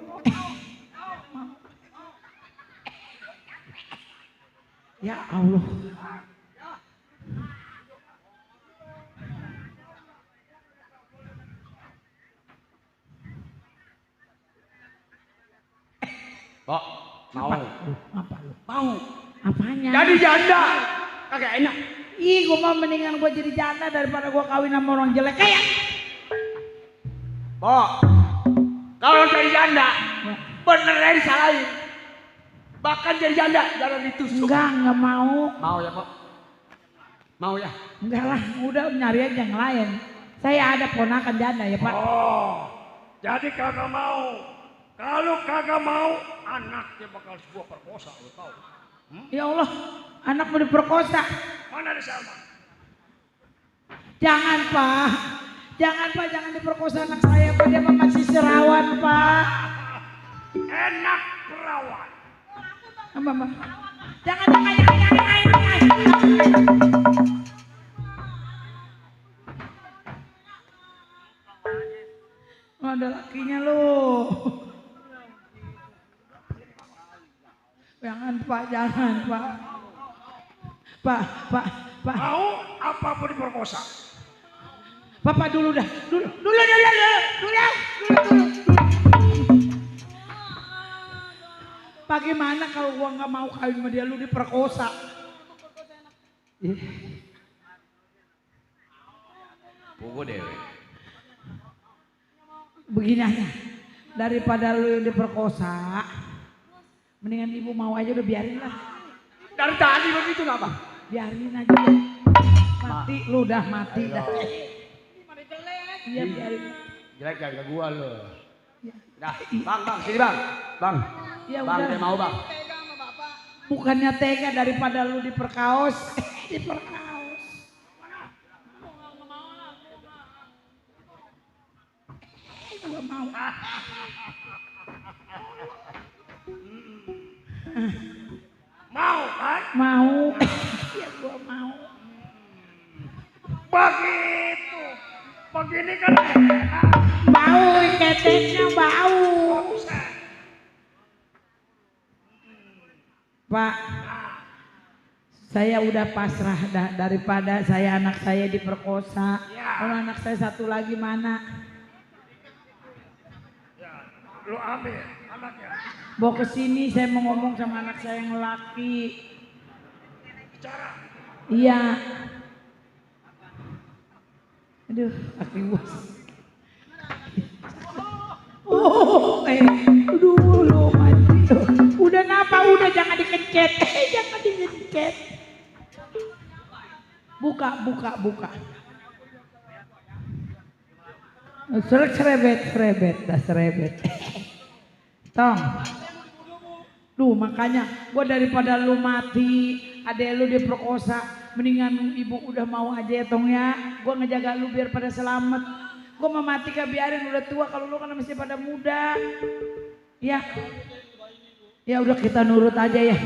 Ya Allah. Kok mau? Apa lu? Mau. Apanya? Jadi janda. Kagak enak. Ih, gua mah mendingan gua jadi janda daripada gua kawin sama orang jelek kayak. Pok, kalau jadi janda, beneran disalahin. Bahkan jadi janda, jangan ditusuk. Enggak mau. Mau ya, Pok? Mau ya? Enggak lah, udah nyari aja yang lain. Saya ada ponakan janda ya, Pak. Oh, jadi kagak mau. Kalau kagak mau, anaknya bakal gua perkosa, lu tahu? Ya Allah, anak mau diperkosa. Mana ada Salma? Jangan, Pak. Jangan, Pak, jangan diperkosa anak saya, Pak. Dia masih serawan, Pak. Enak perawan. Mama. Jangan. Oh, ada lakinya lu. Jangan, Pak, Pak. Pak. Mau apapun diperkosa. Bapak dulu dah. Dulu. Bagaimana kalau gua nggak mau kawin sama dia, lu diperkosa? Pukul Dewi. Begini aja, daripada lu yang diperkosa, mendingan ibu mau aja, udah biarin lah. Dari tadi begitu nggak, Bang? Biarin aja. Mati, lu udah mati dah. Iya, biarin. Jelek jangan ke gua lu. Ya. Dah, Bang, sini Bang. Bang. Ya Bang, udah. saya mau, Bang. Bukannya tega daripada lu diperkaos. Diperkaos. Gak mau. Mau kan? Mau. Ya gua mau. Begitu. Begini kan enak. Bau keteknya bau. Buset. Pak, saya udah pasrah daripada anak saya diperkosa. Ya. Kalau anak saya satu lagi mana? Ya, lu ambil anaknya. Bawa ke sini saya mau ngomong sama anak saya yang laki. Bicara. Iya. Aduh, kaki gua. Oh, aduh lo mati. Udah napa? Udah jangan dikencet. Jangan dikencet. Buka. Serebet. Tong. Lu makanya gua daripada lu mati, adek lu diperkosa, mendingan ibu udah mau aja ya Tong ya. Gua ngejaga lu biar pada selamat. Gua mau mati kah biarin udah tua, kalau lu kan masih pada muda. Ya. Ya udah kita nurut aja ya.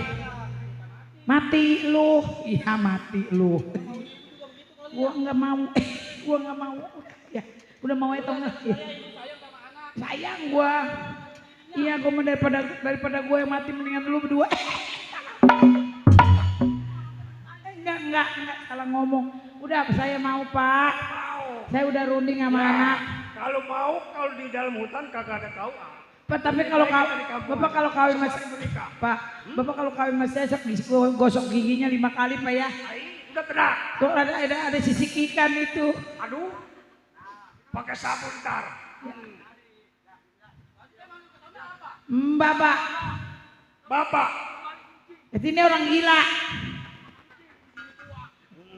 Mati lu. Iya mati lu. Gua nggak mau. Ya, udah mau ya Tong. Ya. Sayang gua. Iya gua mau daripada gua yang mati mendingan lu berdua. Enggak salah ngomong. Udah saya mau Pak. Saya udah runding sama anak. Kalau mau, kalau di dalam hutan kagak ada KUA. Pak, tapi kalau Bapak kalau kawin mas Pak, Bapak kalau kawin mas saya gosok giginya 5 kali Pak ya. Udah tenang. Tuh ada sisik ikan itu. Aduh. Pakai sabun ntar. Bapak. Ini orang gila.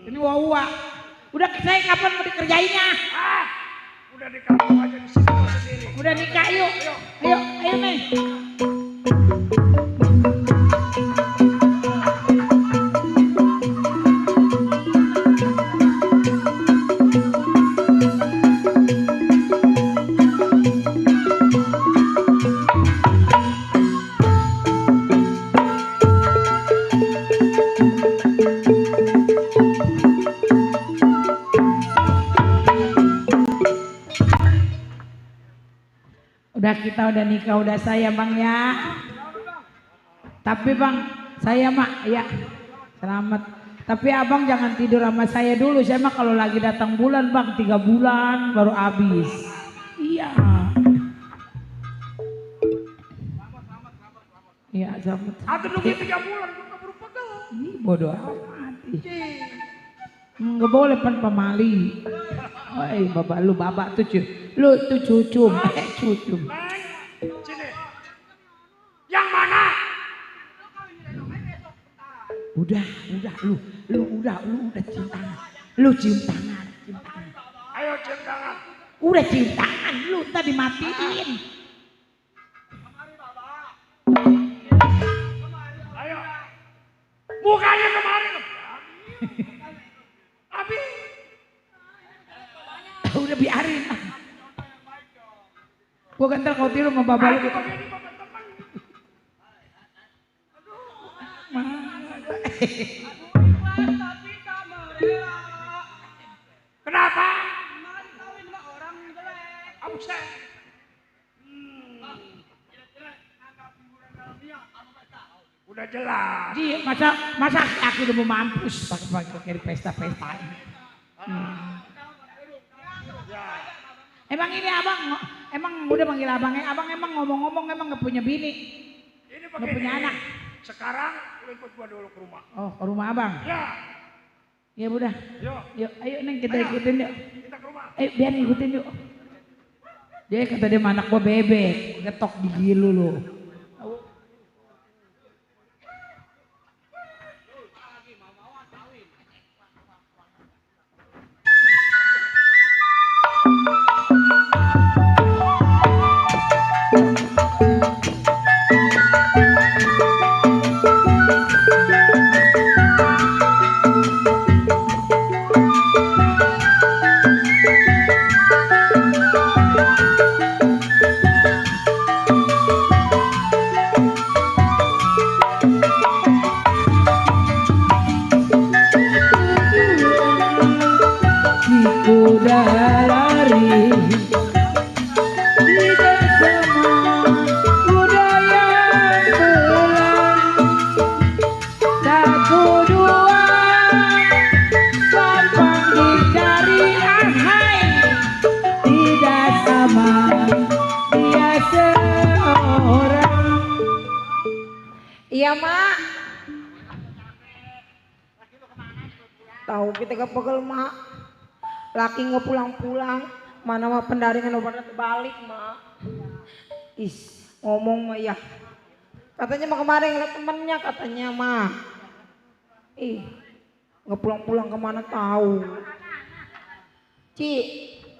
Ini wawa. Udah saya kapan mau dikerjainnya? Udah di kampung aja di sini sendiri. Udah nikah yuk. Ayo nih. Kita udah nikah, udah saya Bang ya. Tapi Bang, saya mah ya selamat. Tapi Abang jangan tidur sama saya dulu. Saya mah kalau lagi datang bulan Bang 3 bulan baru habis. Iya. Iya selamat. Atau nunggu 3 bulan juga baru pegang. Ini bodoh amat. Nggak boleh pan pamali. Bapak lu babak tuh cuy. Lu tuh cucum. Cucum. Sini. Yang mana? Udah cium tangan. Lu cium tangan. Ayo cium tangan. Udah cium tangan, lu tadi matiin. Ayo. Mukanya kemarin. Abi. Udah biarin. Gua kan ntar kau tiru sama bapak lu gitu. Kenapa? Udah jelas. Iya, masa aku udah mau mampus pakai pesta-pesta ini. Emang ini abang, emang udah manggil abangnya, abang emang ngomong-ngomong emang nggak punya bini, nggak punya anak. Sekarang lu ikut gua dulu ke rumah. Oh, ke rumah abang? Ya. Ya udah. Yuk, ayo Neng kita ikutin yuk. Kita ke rumah. Ayo biar ikutin yuk. Dia kata dia anak gua bebek, getok gigi lu. Iya, Mak. Tahu kita gak pegel, Mak. Laki nggak pulang-pulang. Mana mah pendaringan obatnya terbalik, Mak. Is, ngomong mah ya. Katanya mah kemarin ngeliat temennya katanya mah. Ih, nggak pulang-pulang kemana tahu. Ci,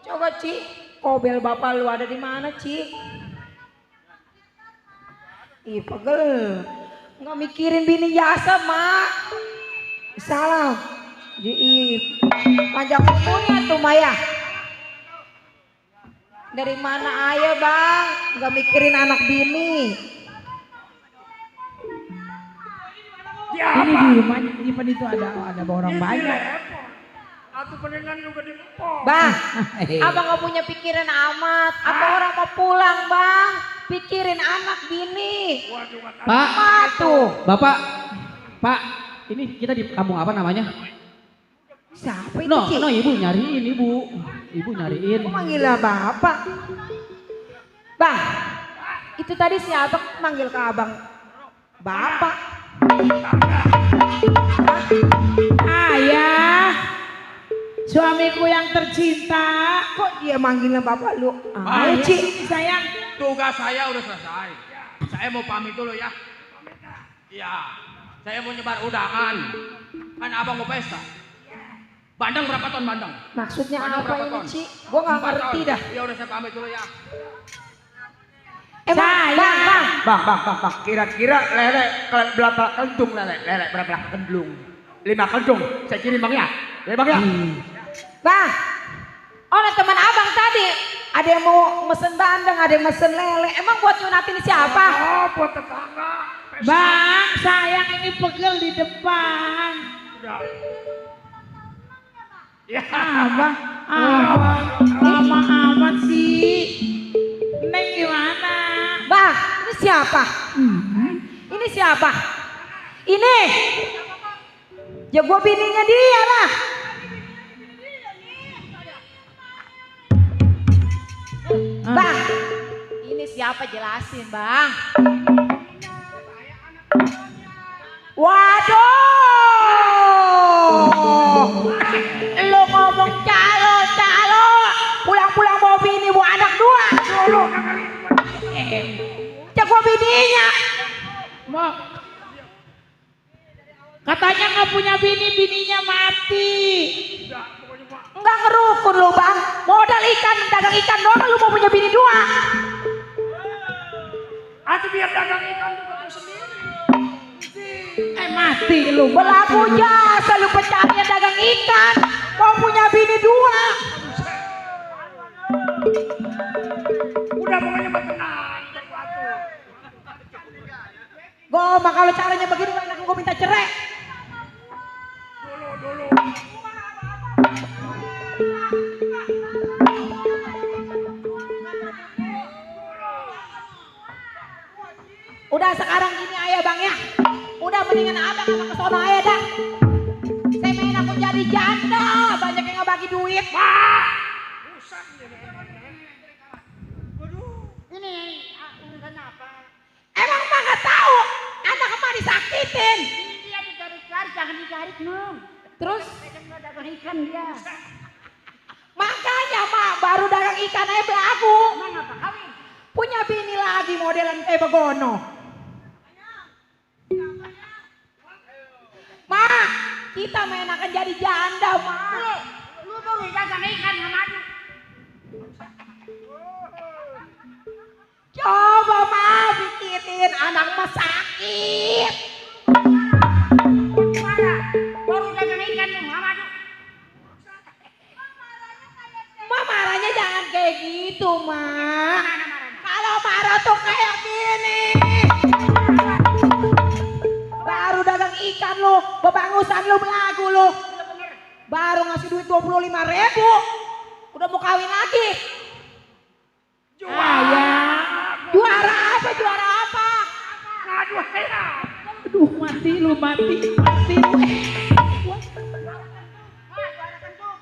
coba Ci, kobel bapak lu ada di mana Ci? Ih, pegel. Nggak mikirin bini jasa, Mak. Salah. Panjang umurnya tuh Maya. Dari mana aja Bang? Nggak mikirin anak bini. Ya, Ini di rumahnya Ivan itu ada orang banyak. Atau penengan juga di Depok. Bang, abang nggak punya pikiran amat. Apa orang mau pulang Bang? Pikirin anak bini. Waduh, kata Pak, Apa tuh? Bapak, Pak, ini kita di kampung apa namanya? Siapa itu No, Ci? no, ibu nyariin, ibu nyariin. Kok manggilnya bapak? Bang, itu tadi siapa manggil ke abang? Bapak. Ayah, suamiku yang tercinta. Kok dia manggilnya bapak lu? Ayo, Ci. sini sayang. Tugas saya udah selesai. Saya mau pamit dulu ya. Iya, saya mau nyebar undangan. Kan abang mau pesta. Bandeng berapa ton bandeng? Maksudnya Bandeng apa berapa ini ton? Ci? Gua nggak 4 ngerti ton. dah. Ya udah saya pamit dulu ya. Bang, kira-kira lele berapa kendung lele berapa kendung? 5 kendung, saya kirim Bang ya. Ya Bang ya. Bang, oleh teman abang tadi ada yang mau mesen bandeng, ada yang mesen lele. Emang buat nyunatin siapa? Oh, buat tetangga. Bang, sayang ini pegel di depan. Udah. Abang, lama amat sih. Neng gimana? Bang, ini siapa? Ini siapa? Ini. Ya gua bininya dia lah. Bang, ini siapa jelasin Bang? Waduh, lo ngomong calo, pulang-pulang bawa bini bawa anak dua. Jago bininya. Mak, katanya nggak punya bini, bininya mati. Enggak ngerukun lo Bang. Modal ikan, dagang ikan doang lu mau punya bini dua. Atau biar dagang ikan juga tuh sendiri. Mati lu. Berlaku jasa lu pencarian dagang ikan. Mau punya bini dua. Udah pokoknya mah tenang. Goma kalau caranya begini enak gue minta cerai. Dulu. Udah sekarang gini aja Bang ya. Udah mendingan abang sama kesono aja dah. Saya main aku jadi janda. Banyak yang ngebagi duit. Ini urusan apa? Emang mah gak tahu. Anak kemana disakitin. Ini dia ditarik-tarik, jangan ditarik nung. Terus Kadang nggak dagang ikan dia. makanya mah baru dagang ikan aja belagu. Emang apa kawin? Punya bini lagi modelan kayak begono. Ma, kita main akan jadi janda, Ma. Lu baru dagang ikan sama madu. Coba Ma bikirin anak mah sakit. Mana? Baru dagang ikan sama madu. Ma marahnya jangan kayak gitu, Ma. Kalau marah tuh kayak gini. Baru dagang ikan lu, bebangusan lu belagu lu. Baru ngasih duit 25.000. Udah mau kawin lagi. Juara apa? Aduh, mati lu.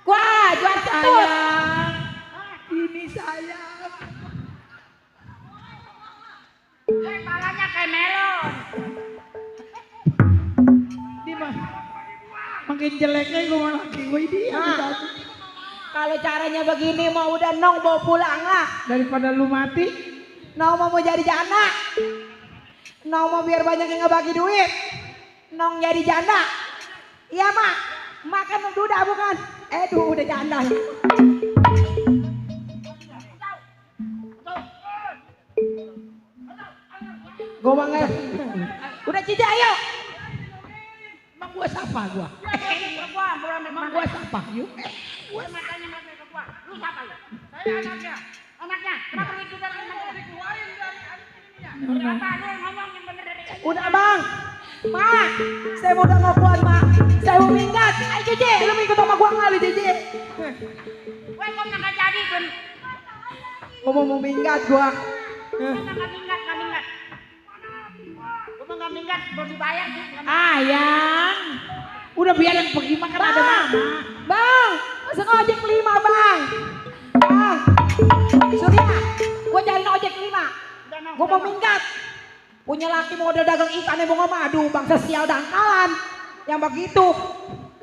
Wah, juara satu. Ini sayang. Palanya kayak melon. Makin jeleknya gue malah laki gue dia. Nah, kalau caranya begini mau udah Nong bawa pulang lah. Daripada lu mati. Nong mau jadi janda. Nong mau biar banyak yang ngebagi duit. Nong jadi janda. Iya mak. Makan duda bukan? Udah janda. Gue manggil. Udah Cici ayo. Emang gua siapa gua? Emang gua siapa? Yuk. Gue makanya mati ke gua. Lu siapa lu? Saya anaknya. Anaknya. Kenapa lu juga dikeluarin dari ininya? Apa lu ngomong yang bener dari Udah bang. Mak, saya mau udah ngakuan mak. Saya mau minggat. Ayo Cici, lu mau ikut sama gua nggak lu Cici? Gue kok nggak jadi pun. Mau minggat gua. Nggak minggat. Gue nggak minggat, mau dibayar sih. Ayang. Udah biarin pergi makan ada mama. Bang, pesen ojek 5 bang. Bang, Surya, gua jalan ojek 5. Gua mau minggat. Punya laki mau udah dagang ikan yang bunga madu, bangsa sial dangkalan. Yang begitu.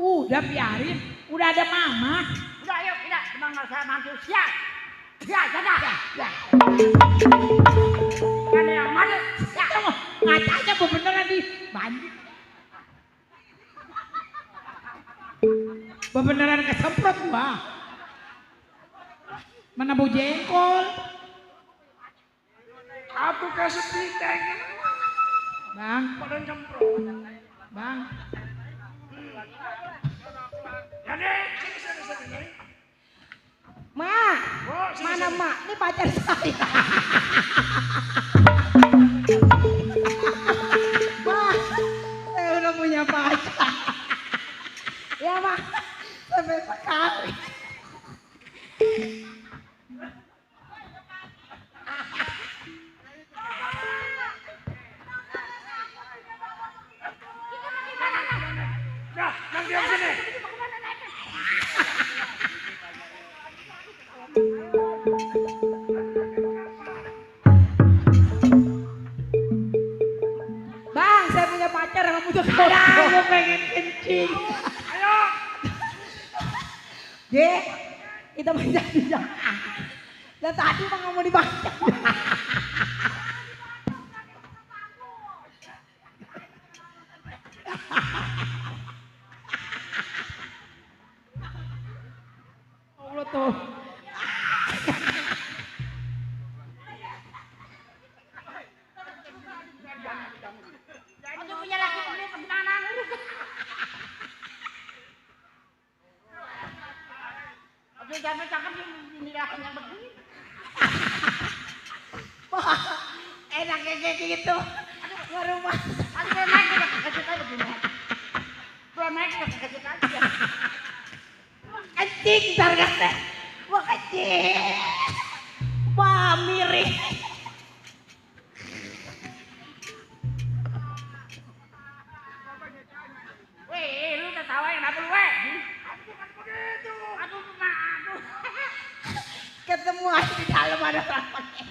Udah biarin. Udah ada mama. Udah ayo, tidak. Cuma nggak usah mantu siap. Ya, sudah. Ya. Ada yang mana? Ya. Ngacanya beneran di banjir. Beneran kesemprot gua. Mana bau jengkol? Aku kasih piteng. Bang, Pada cemprot. bang. Ya deh, sini. Mak, mana mak? Ini pacar saya. Mak, saya udah punya pacar. Ya mak, sampai sekali. Dah, yang diam sini. Bang, saya punya pacar yang butuh Aku pengen kencing. Ayo. Ye, kita main jadi. Dan tadi mah nggak mau dibaca. Allah tuh. Aku punya laki punya gimana ngurus. Aku jangan cakap ini laki yang begini. Wah, enak kayak gitu. Ngerumah. Aku belum naik udah kasih tahu begini. Belum naik udah kasih tahu. Kencing ntar kata. Wah kencing. Wah miring. Weh, lu udah tahu yang apa lu weh? Aku bukan begitu. Aduh. Ketemu aja di dalam ada orang pakai.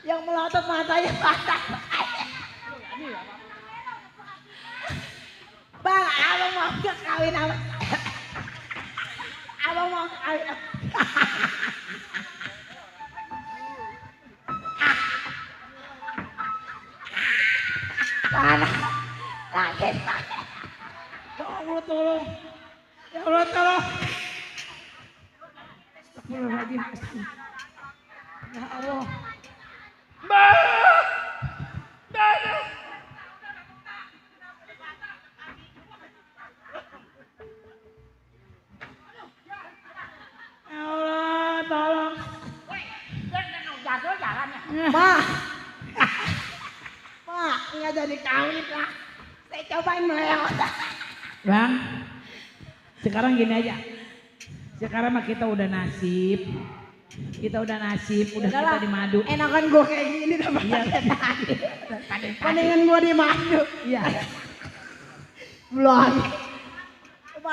Yang melotot matanya patah. Bang, abang mau gak kawin sama abang mau kawin sama Tanah langit. Ya Allah tolong. Ya Allah tolong. Astagfirullahaladzim. Ya Allah. Ya Allah tolong. Jatuh jalannya. Ma, nggak jadi kawin lah. Saya cobain melewat. Bang, sekarang gini aja. Sekarang mah kita udah nasib. Udah kita di madu. Enakan gue kayak gini daripada tadi. Mendingan gue di madu. Iya. Belum.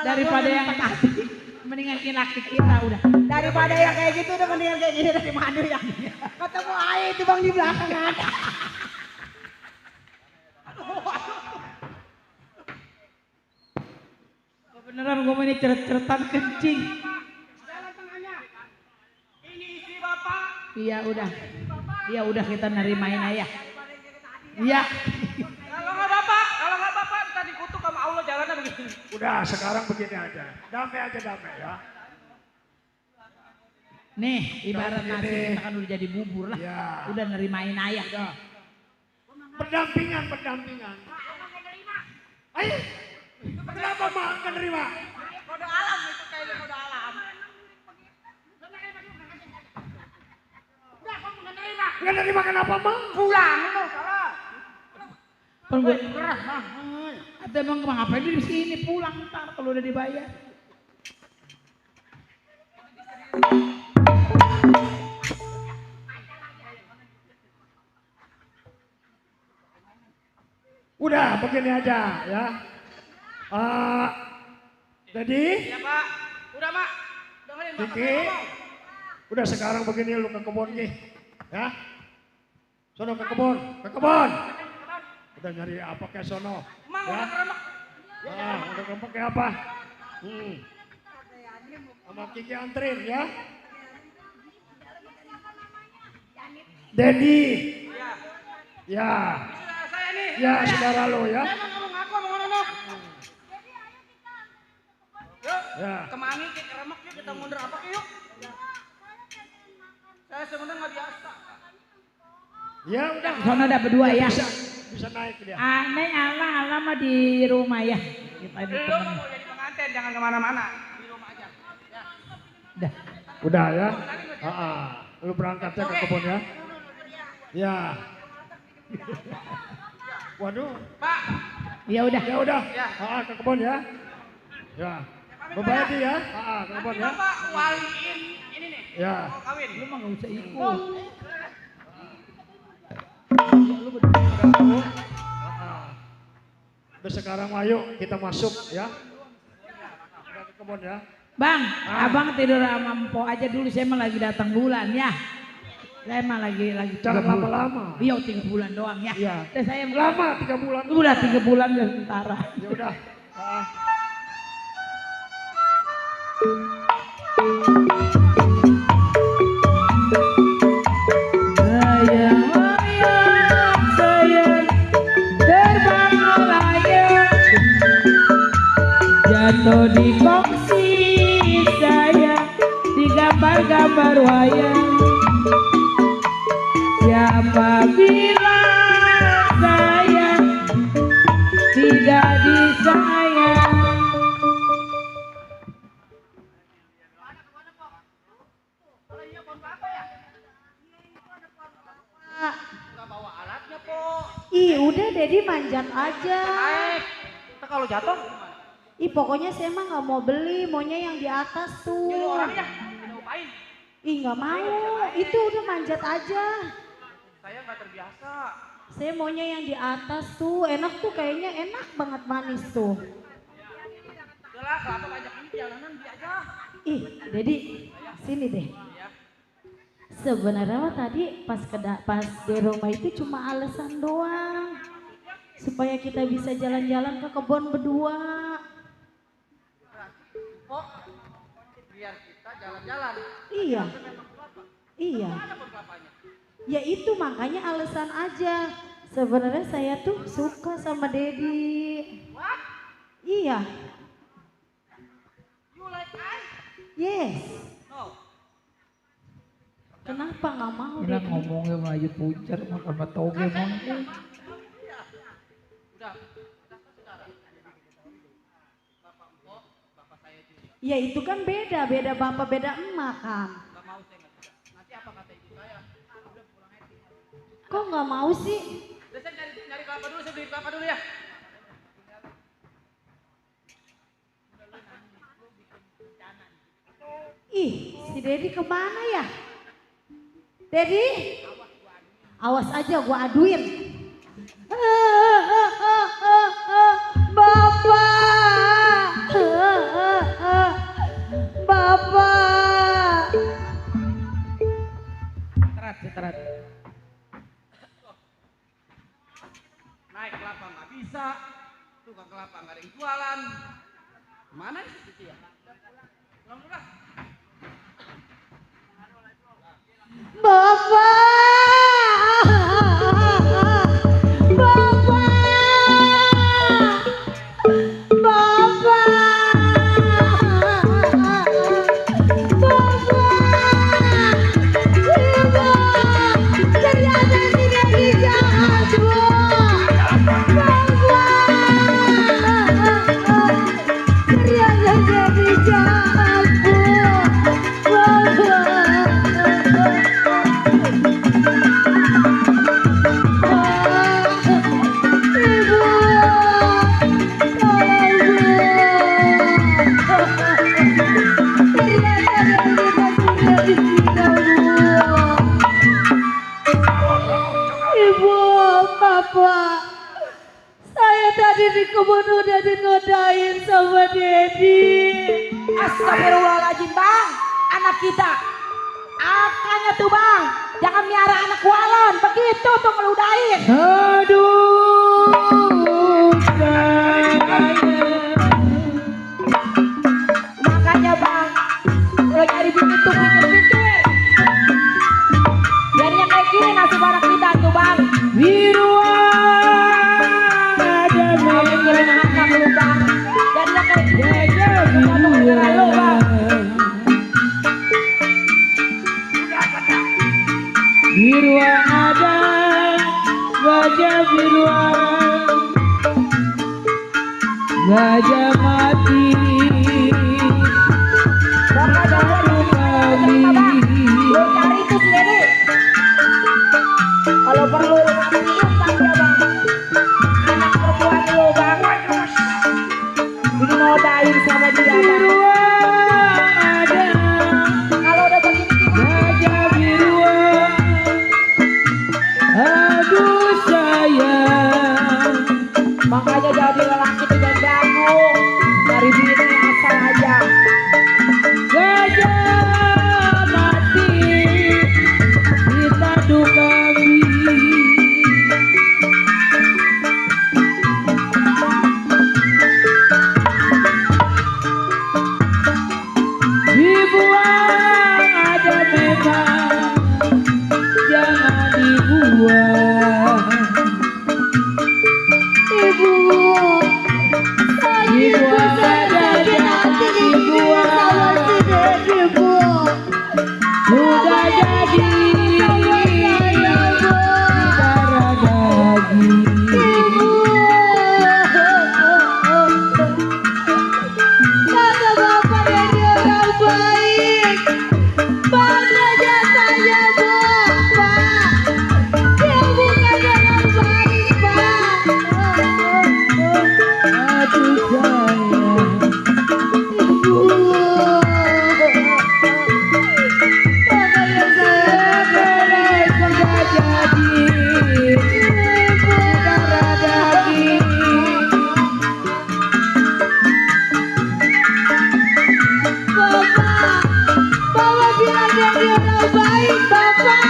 Daripada yang tadi. Mendingan laki kita udah. Daripada yang kayak gitu udah mendingan kayak gini dari madu ya. Ketemu air itu bang di belakang ada. Beneran gue ini ceret-ceretan kencing. Jalan tengahnya. Ini istri bapak. Iya udah kita nerimain aja. Iya. Kalau nggak bapak, tadi kutuk sama Allah jalannya begitu. Udah sekarang begini aja. Damai ya. Nih ibarat Kalau nasi gini. kita kan udah jadi bubur lah. Ya. Udah nerimain ayah. Udah. Pendampingan. Ayo. Kenapa mak nggak nerima? Kode alam itu kayaknya kode alam. Udah kamu nggak nerima. Nggak nerima kenapa mak? Pulang lu salah. Kan gue Keras mah. atau emang ngapain di sini pulang ntar kalau udah dibayar. Udah begini aja ya. Jadi Iya pak. Udah mak. Dengerin bapak Diki, saya ngomong. udah sekarang begini lu ke kebun Ki. Ya. Sono ke kebun. Udah nyari apa kayak sono. Emang Ya. udah keremek. Udah keremek kayak apa? Sama Kiki anterin ya. Dedi. Iya. Ya. Saudara saya nih. Ya, saudara lo ya. Saya emang ngomong aku mau ngono. Yuk. Ya. Kemangi ke keremek yuk kita mundur apa yuk. Saya sebenarnya nggak biasa. Ya udah. Sono ada berdua ya. Bisa naik dia. Aneh ala mah di rumah ya. Kita ini Lu temen. mau jadi pengantin jangan kemana-mana. Di rumah aja. Ya. Dah. Udah ya. Lu berangkatnya ke kebun ya. Ya. Waduh. Pak. Ya udah. Ya udah. Ya. Ke kebun ya. Ya. Bye-bye ya. Ke kebun Nanti ya. bapak waliin ini nih. Ya. Mau kawin. Lu mah gak usah ikut. Udah sekarang ayo kita masuk ya. Udah ke kebun ya. Bang, abang tidur sama Mpo aja dulu. Saya mah lagi datang bulan ya. Saya mah lagi Jangan 3 bulan. lama-lama. Iya 3 bulan doang ya. Iya. Udah saya Lama 3 bulan. udah 3 bulan udah sementara. Ya udah. Sayang terbang melayang, jatuh di kongsi sayang, di gambar-gambar wayang. Siapa bilang sayang tidak disayang? Ih udah Dedi manjat aja. Naik. Kita kalau jatuh gimana? Ih pokoknya saya mah nggak mau beli, maunya yang di atas tuh. Nyuruh orangnya. Kita upain. Ih nggak mau, itu udah manjat aja. Saya nggak terbiasa. Saya maunya yang di atas tuh, enak tuh kayaknya enak banget manis tuh. Udahlah, kelapa banyak ini jalanan dia aja. Ih Dedi, sini deh. Ya. Sebenarnya mah tadi pas di rumah itu cuma alasan doang. Supaya kita bisa jalan-jalan ke kebun berdua. Oh, biar kita jalan-jalan. Iya. Iya. Mana pohon kelapanya? Ya itu makanya alasan aja. Sebenarnya saya tuh suka sama Dedi. What? Iya. You like I? Yes. No. Kenapa nggak mau Udah Dedi? ngomongnya Melayu pujar makan batoge mau. Udah. Saudara. Bapak Mpok, bapak saya juga. Ya itu kan beda bapak beda emak kan. Gak mau saya nggak bisa. Nanti apa kata ibu saya? Udah pulang aja. Kok nggak mau sih? Udah saya nyari kelapa dulu, saya beli kelapa dulu ya. Ih, si Dedi kemana ya? Dedi? Awas aja gua aduin. Bapak! Bapak! Terat. Naik kelapa nggak bisa. Tukang kelapa nggak ada yang jualan. Mana sih ya? di kebun udah dinodain sama Dedi. Astagfirullahaladzim bang, anak kita. Akanya tuh bang, jangan miara anak walon, begitu tuh ngeludahin. Aduh sayang. Makanya bang, kalau nyari bibit tuh pikir-pikir. Biar yang kayak gini nasib anak kita tuh bang. Biruan ada mikirin anak lu bang. Biar yang kayak gini kita tuh gara-gara lu bang. biruan ada, gajah biruan, gajah mati. Bapak jangan terima bang, lu cari itu si Dedi. Kalau perlu lu kasih utang dia bang. Anak perempuan lu bang, dinodain sama dia bang. Biruan ada, Kalau udah begini gimana? gajah biruan. Aduh sayang, Makanya jadi lelaki tuh jangan ganggu. Dari bini asal aja. gajah mati kita kami. Dibuang ada memang, jangan dibuang. Ibu, Dibuang ada, jangan dibuang. Ibu, Sudah jadi darah daging. kata bapak dari orang baik, bangga jasanya bapak. Dia bukan orang baik, Pak. Aduh sayang, Ibu, makanya saya beres sudah jadi darah daging. Bapak, Bapak bilang dia orang baik, Bapak.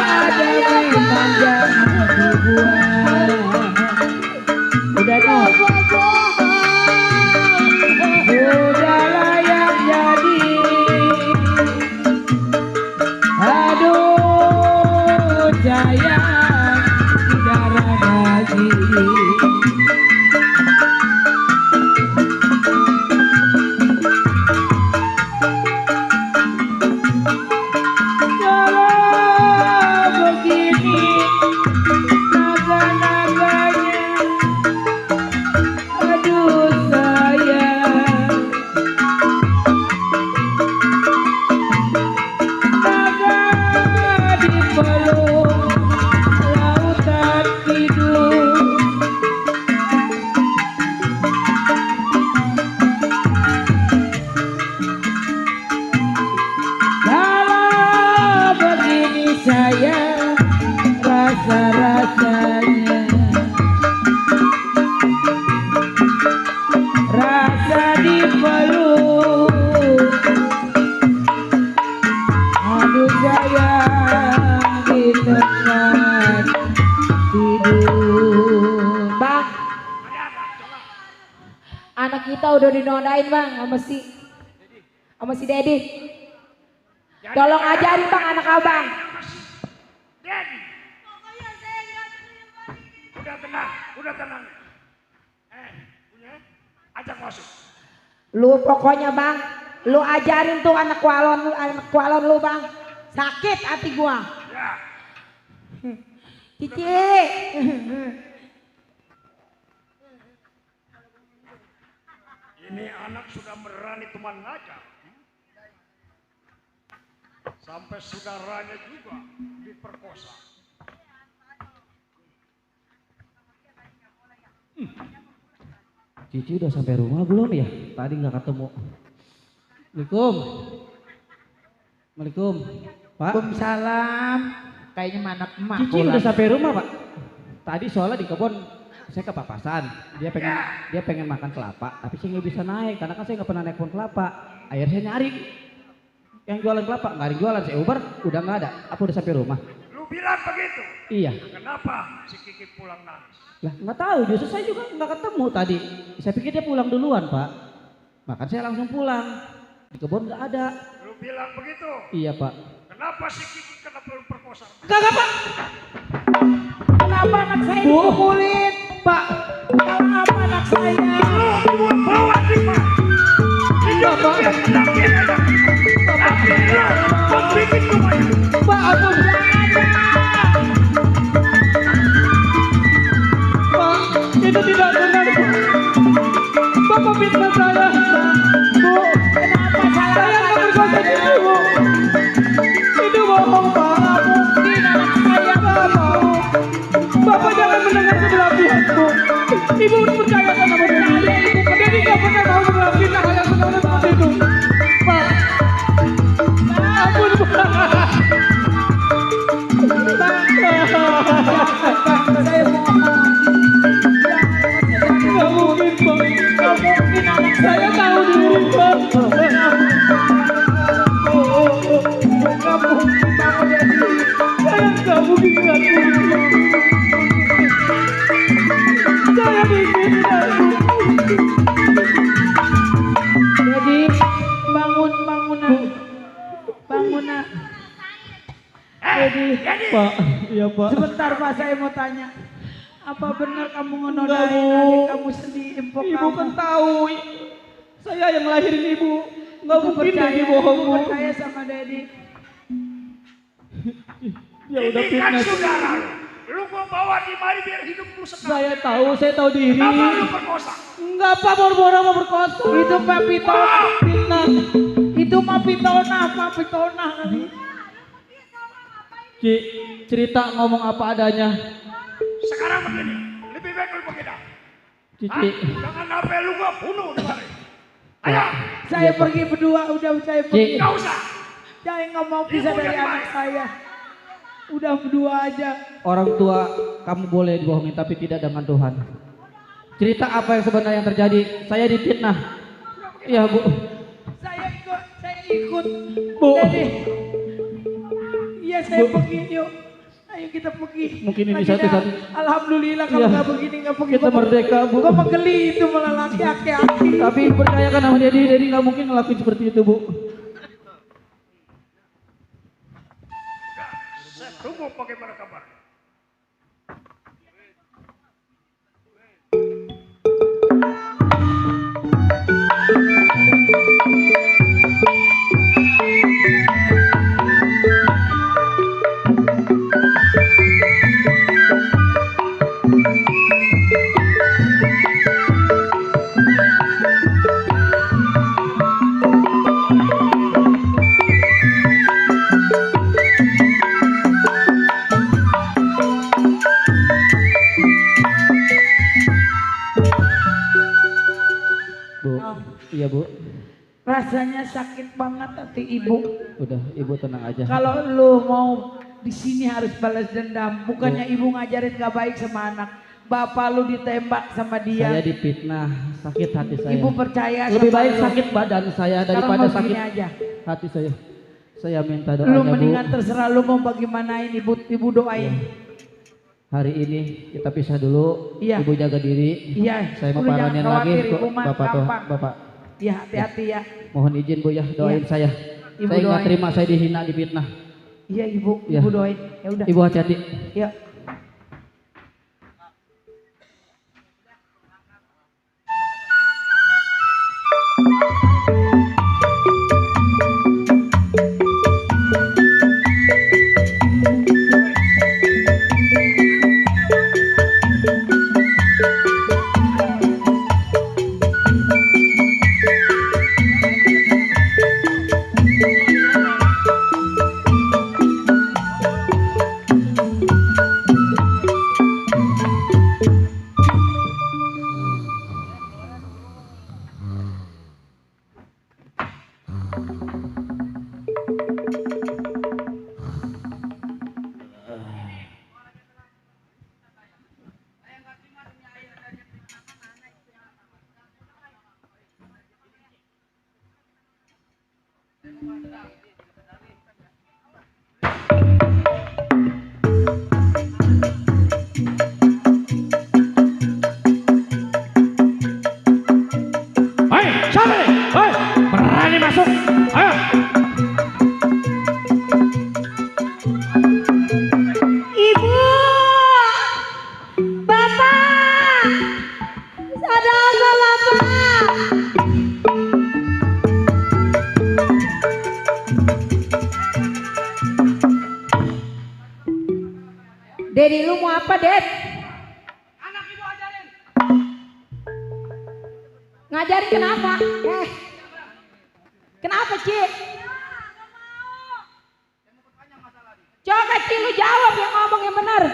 Ada memang jangan dibuang. Udah no, Bapak bohong. sudah layak jadi. Aduh sayang, di darah daging. Kalau begini naga-naganya, aduh sayang, naga di peluk lautan tidur. Kalau begini saya rasa-rasanya, rasa dipeluk, aduh sayang di tempat tidur. Bang, kita udah dinodain bang sama si Dedi. Tolong ajarin bang anak abang. Dedi. Udah tenang. Punya? Ajak masuk. Lu pokoknya bang, lu ajarin tuh anak kualon lu bang. Sakit hati gua. Ya. Cici. Ini anak sudah berani teman ngajar. Sampai saudaranya juga diperkosa. Cici udah sampai rumah belum ya? Tadi nggak ketemu. Assalamualaikum. Assalamualaikum. Pak. Waalaikumsalam. Kayaknya anak emak. Cici udah sampai rumah Pak. Tadi soalnya di kebun saya kepapasan. Dia pengen makan kelapa, tapi saya nggak bisa naik karena kan saya nggak pernah naik pohon kelapa. Akhirnya saya nyari yang jualan kelapa, nggak ada yang jualan. Saya Uber, udah nggak ada. Aku udah sampai rumah. Lu bilang begitu? Iya. Kenapa si Kiki pulang nangis? Lah nggak tahu, justru saya juga nggak ketemu tadi. Saya pikir dia pulang duluan Pak. Makanya saya langsung pulang. Di kebun nggak ada. Lu bilang begitu? Iya Pak. Kenapa si Kiki kena perkosa? Enggak Pak. Kenapa anak saya dipukulin? Pak. Kenapa anak saya? Lu bawa di Pak. Bapak. Bapak bikin semuanya. Pak, ampun. Pak, itu tidak benar. Bapak fitnah saya. Bu, Kenapa saya nggak berkuasa itu, Bu. Itu bohong, Pak. mungkin anak saya Nggak mau. Bapak jangan mendengar sebelah pihak, Bu. Ibu percaya sama saya. Jadi nggak pernah mau sebelah pihak yang benar seperti itu. Pak, ampun, Pak. saya mohon. Nggak mungkin, Pak. Nggak mungkin anak Saya tahu diri, Pak. nggak mungkin bangun dari Saya nggak mungkin ngelakuin itu. Saya bikin Jadi bangun nak. Jadi Pak, iya Pak. sebentar Pak saya mau tanya. Apa benar kamu Enggak, ngonodain Bu. adik kamu sendiri empok Ibu kamu? kan tahu, saya yang lahirin ibu. Nggak Ibu mungkin percaya, Dedi bohong, Ibu Bu. percaya sama Dedi. Ya udah Ini kan fitnah. saudara lu. Lu gua bawa di mari biar hidup lu senang. Saya tahu diri. Kenapa lu perkosa? Enggak Pak, boro-boro mau berkosa. Itu Pak Pitona. Fitnah. Itu Pak Pitona kali. Ci, cerita ngomong apa adanya. Sekarang begini, lebih baik lu begini. Cici. Jangan sampai lu gua bunuh di mari. Ayo, Saya pergi berdua, udah saya pergi. nggak usah. Saya nggak mau pisah Ibu dari yang anak baik. saya. Udah berdua aja. Orang tua kamu boleh dibohongin tapi tidak dengan Tuhan. Cerita apa yang sebenarnya yang terjadi? Saya difitnah. Iya Bu. Saya ikut. Bu. Jadi, iya saya pergi yuk. Ayo kita pergi. Mungkin ini Lagi satu-satu. dah. Alhamdulillah kalau Iya. nggak begini nggak pergi. Kita merdeka Bu. Kok menggeli itu malah laki-laki. Tapi percayakan sama Dedi nggak mungkin ngelakuin seperti itu Bu. Saya tunggu bagaimana kabar. Bu. Iya Bu. Rasanya sakit banget hati ibu. Udah Ibu tenang aja. Kalau lu mau di sini harus balas dendam. Bukannya ibu ngajarin gak baik sama anak. Bapak lu ditembak sama dia. Saya difitnah, sakit hati saya. Ibu percaya Lebih sama baik lu. sakit badan saya Sekarang daripada mau sakit gini aja. hati saya. Saya minta Lu doanya Bu. mendingan terserah lu mau bagaimanain ibu doain. hari ini kita pisah dulu. Iya. Ibu jaga diri. Iya. Saya mau Udah jangan paranin lagi khawatir, kok, Ibu mah Bapak tuh, gampang. Bapak. Iya, hati-hati ya. Mohon izin Bu ya, doain saya. Ibu Saya nggak doain. terima saya dihina, difitnah. Iya, Ibu. Iya. Ibu doain. Ya udah. Ibu hati-hati. Ya. Hei, siapa nih? Hei, berani masuk? Ayo. Ibu, Bapak, ada apa Bapak? Dedi, lu mau apa, Ded? Anak ibu ajarin. Ngajarin kenapa? Kenapa, Ci? Coba Ci lu jawab yang ngomong yang benar.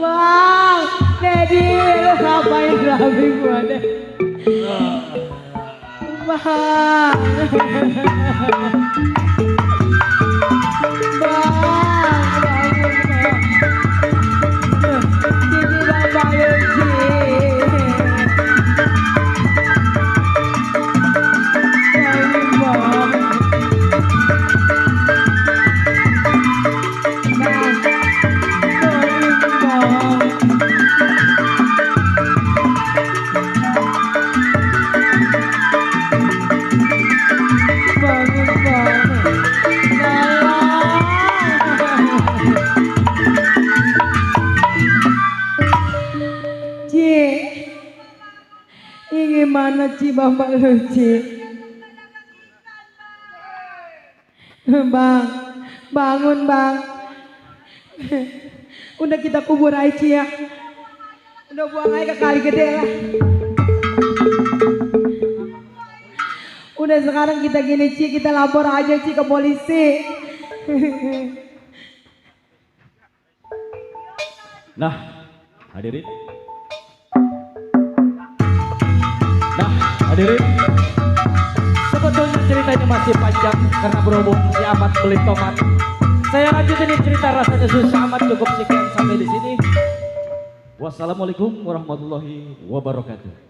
Bang, Dedi, lu ngapain rapi gua deh? Bang. Gimana Ci Bapak lu Ci? Bang, bangun Bang. Udah kita kubur aja Ci ya. Udah buang aja ke kali gede lah. Udah sekarang kita gini Ci, kita lapor aja Ci ke polisi. Nah, hadirin. Hadirin, sebetulnya ceritanya masih panjang karena berhubung si Ahmad beli tomat. Saya lanjutin cerita rasanya susah amat, cukup sekian sampai di sini. Wassalamualaikum warahmatullahi wabarakatuh.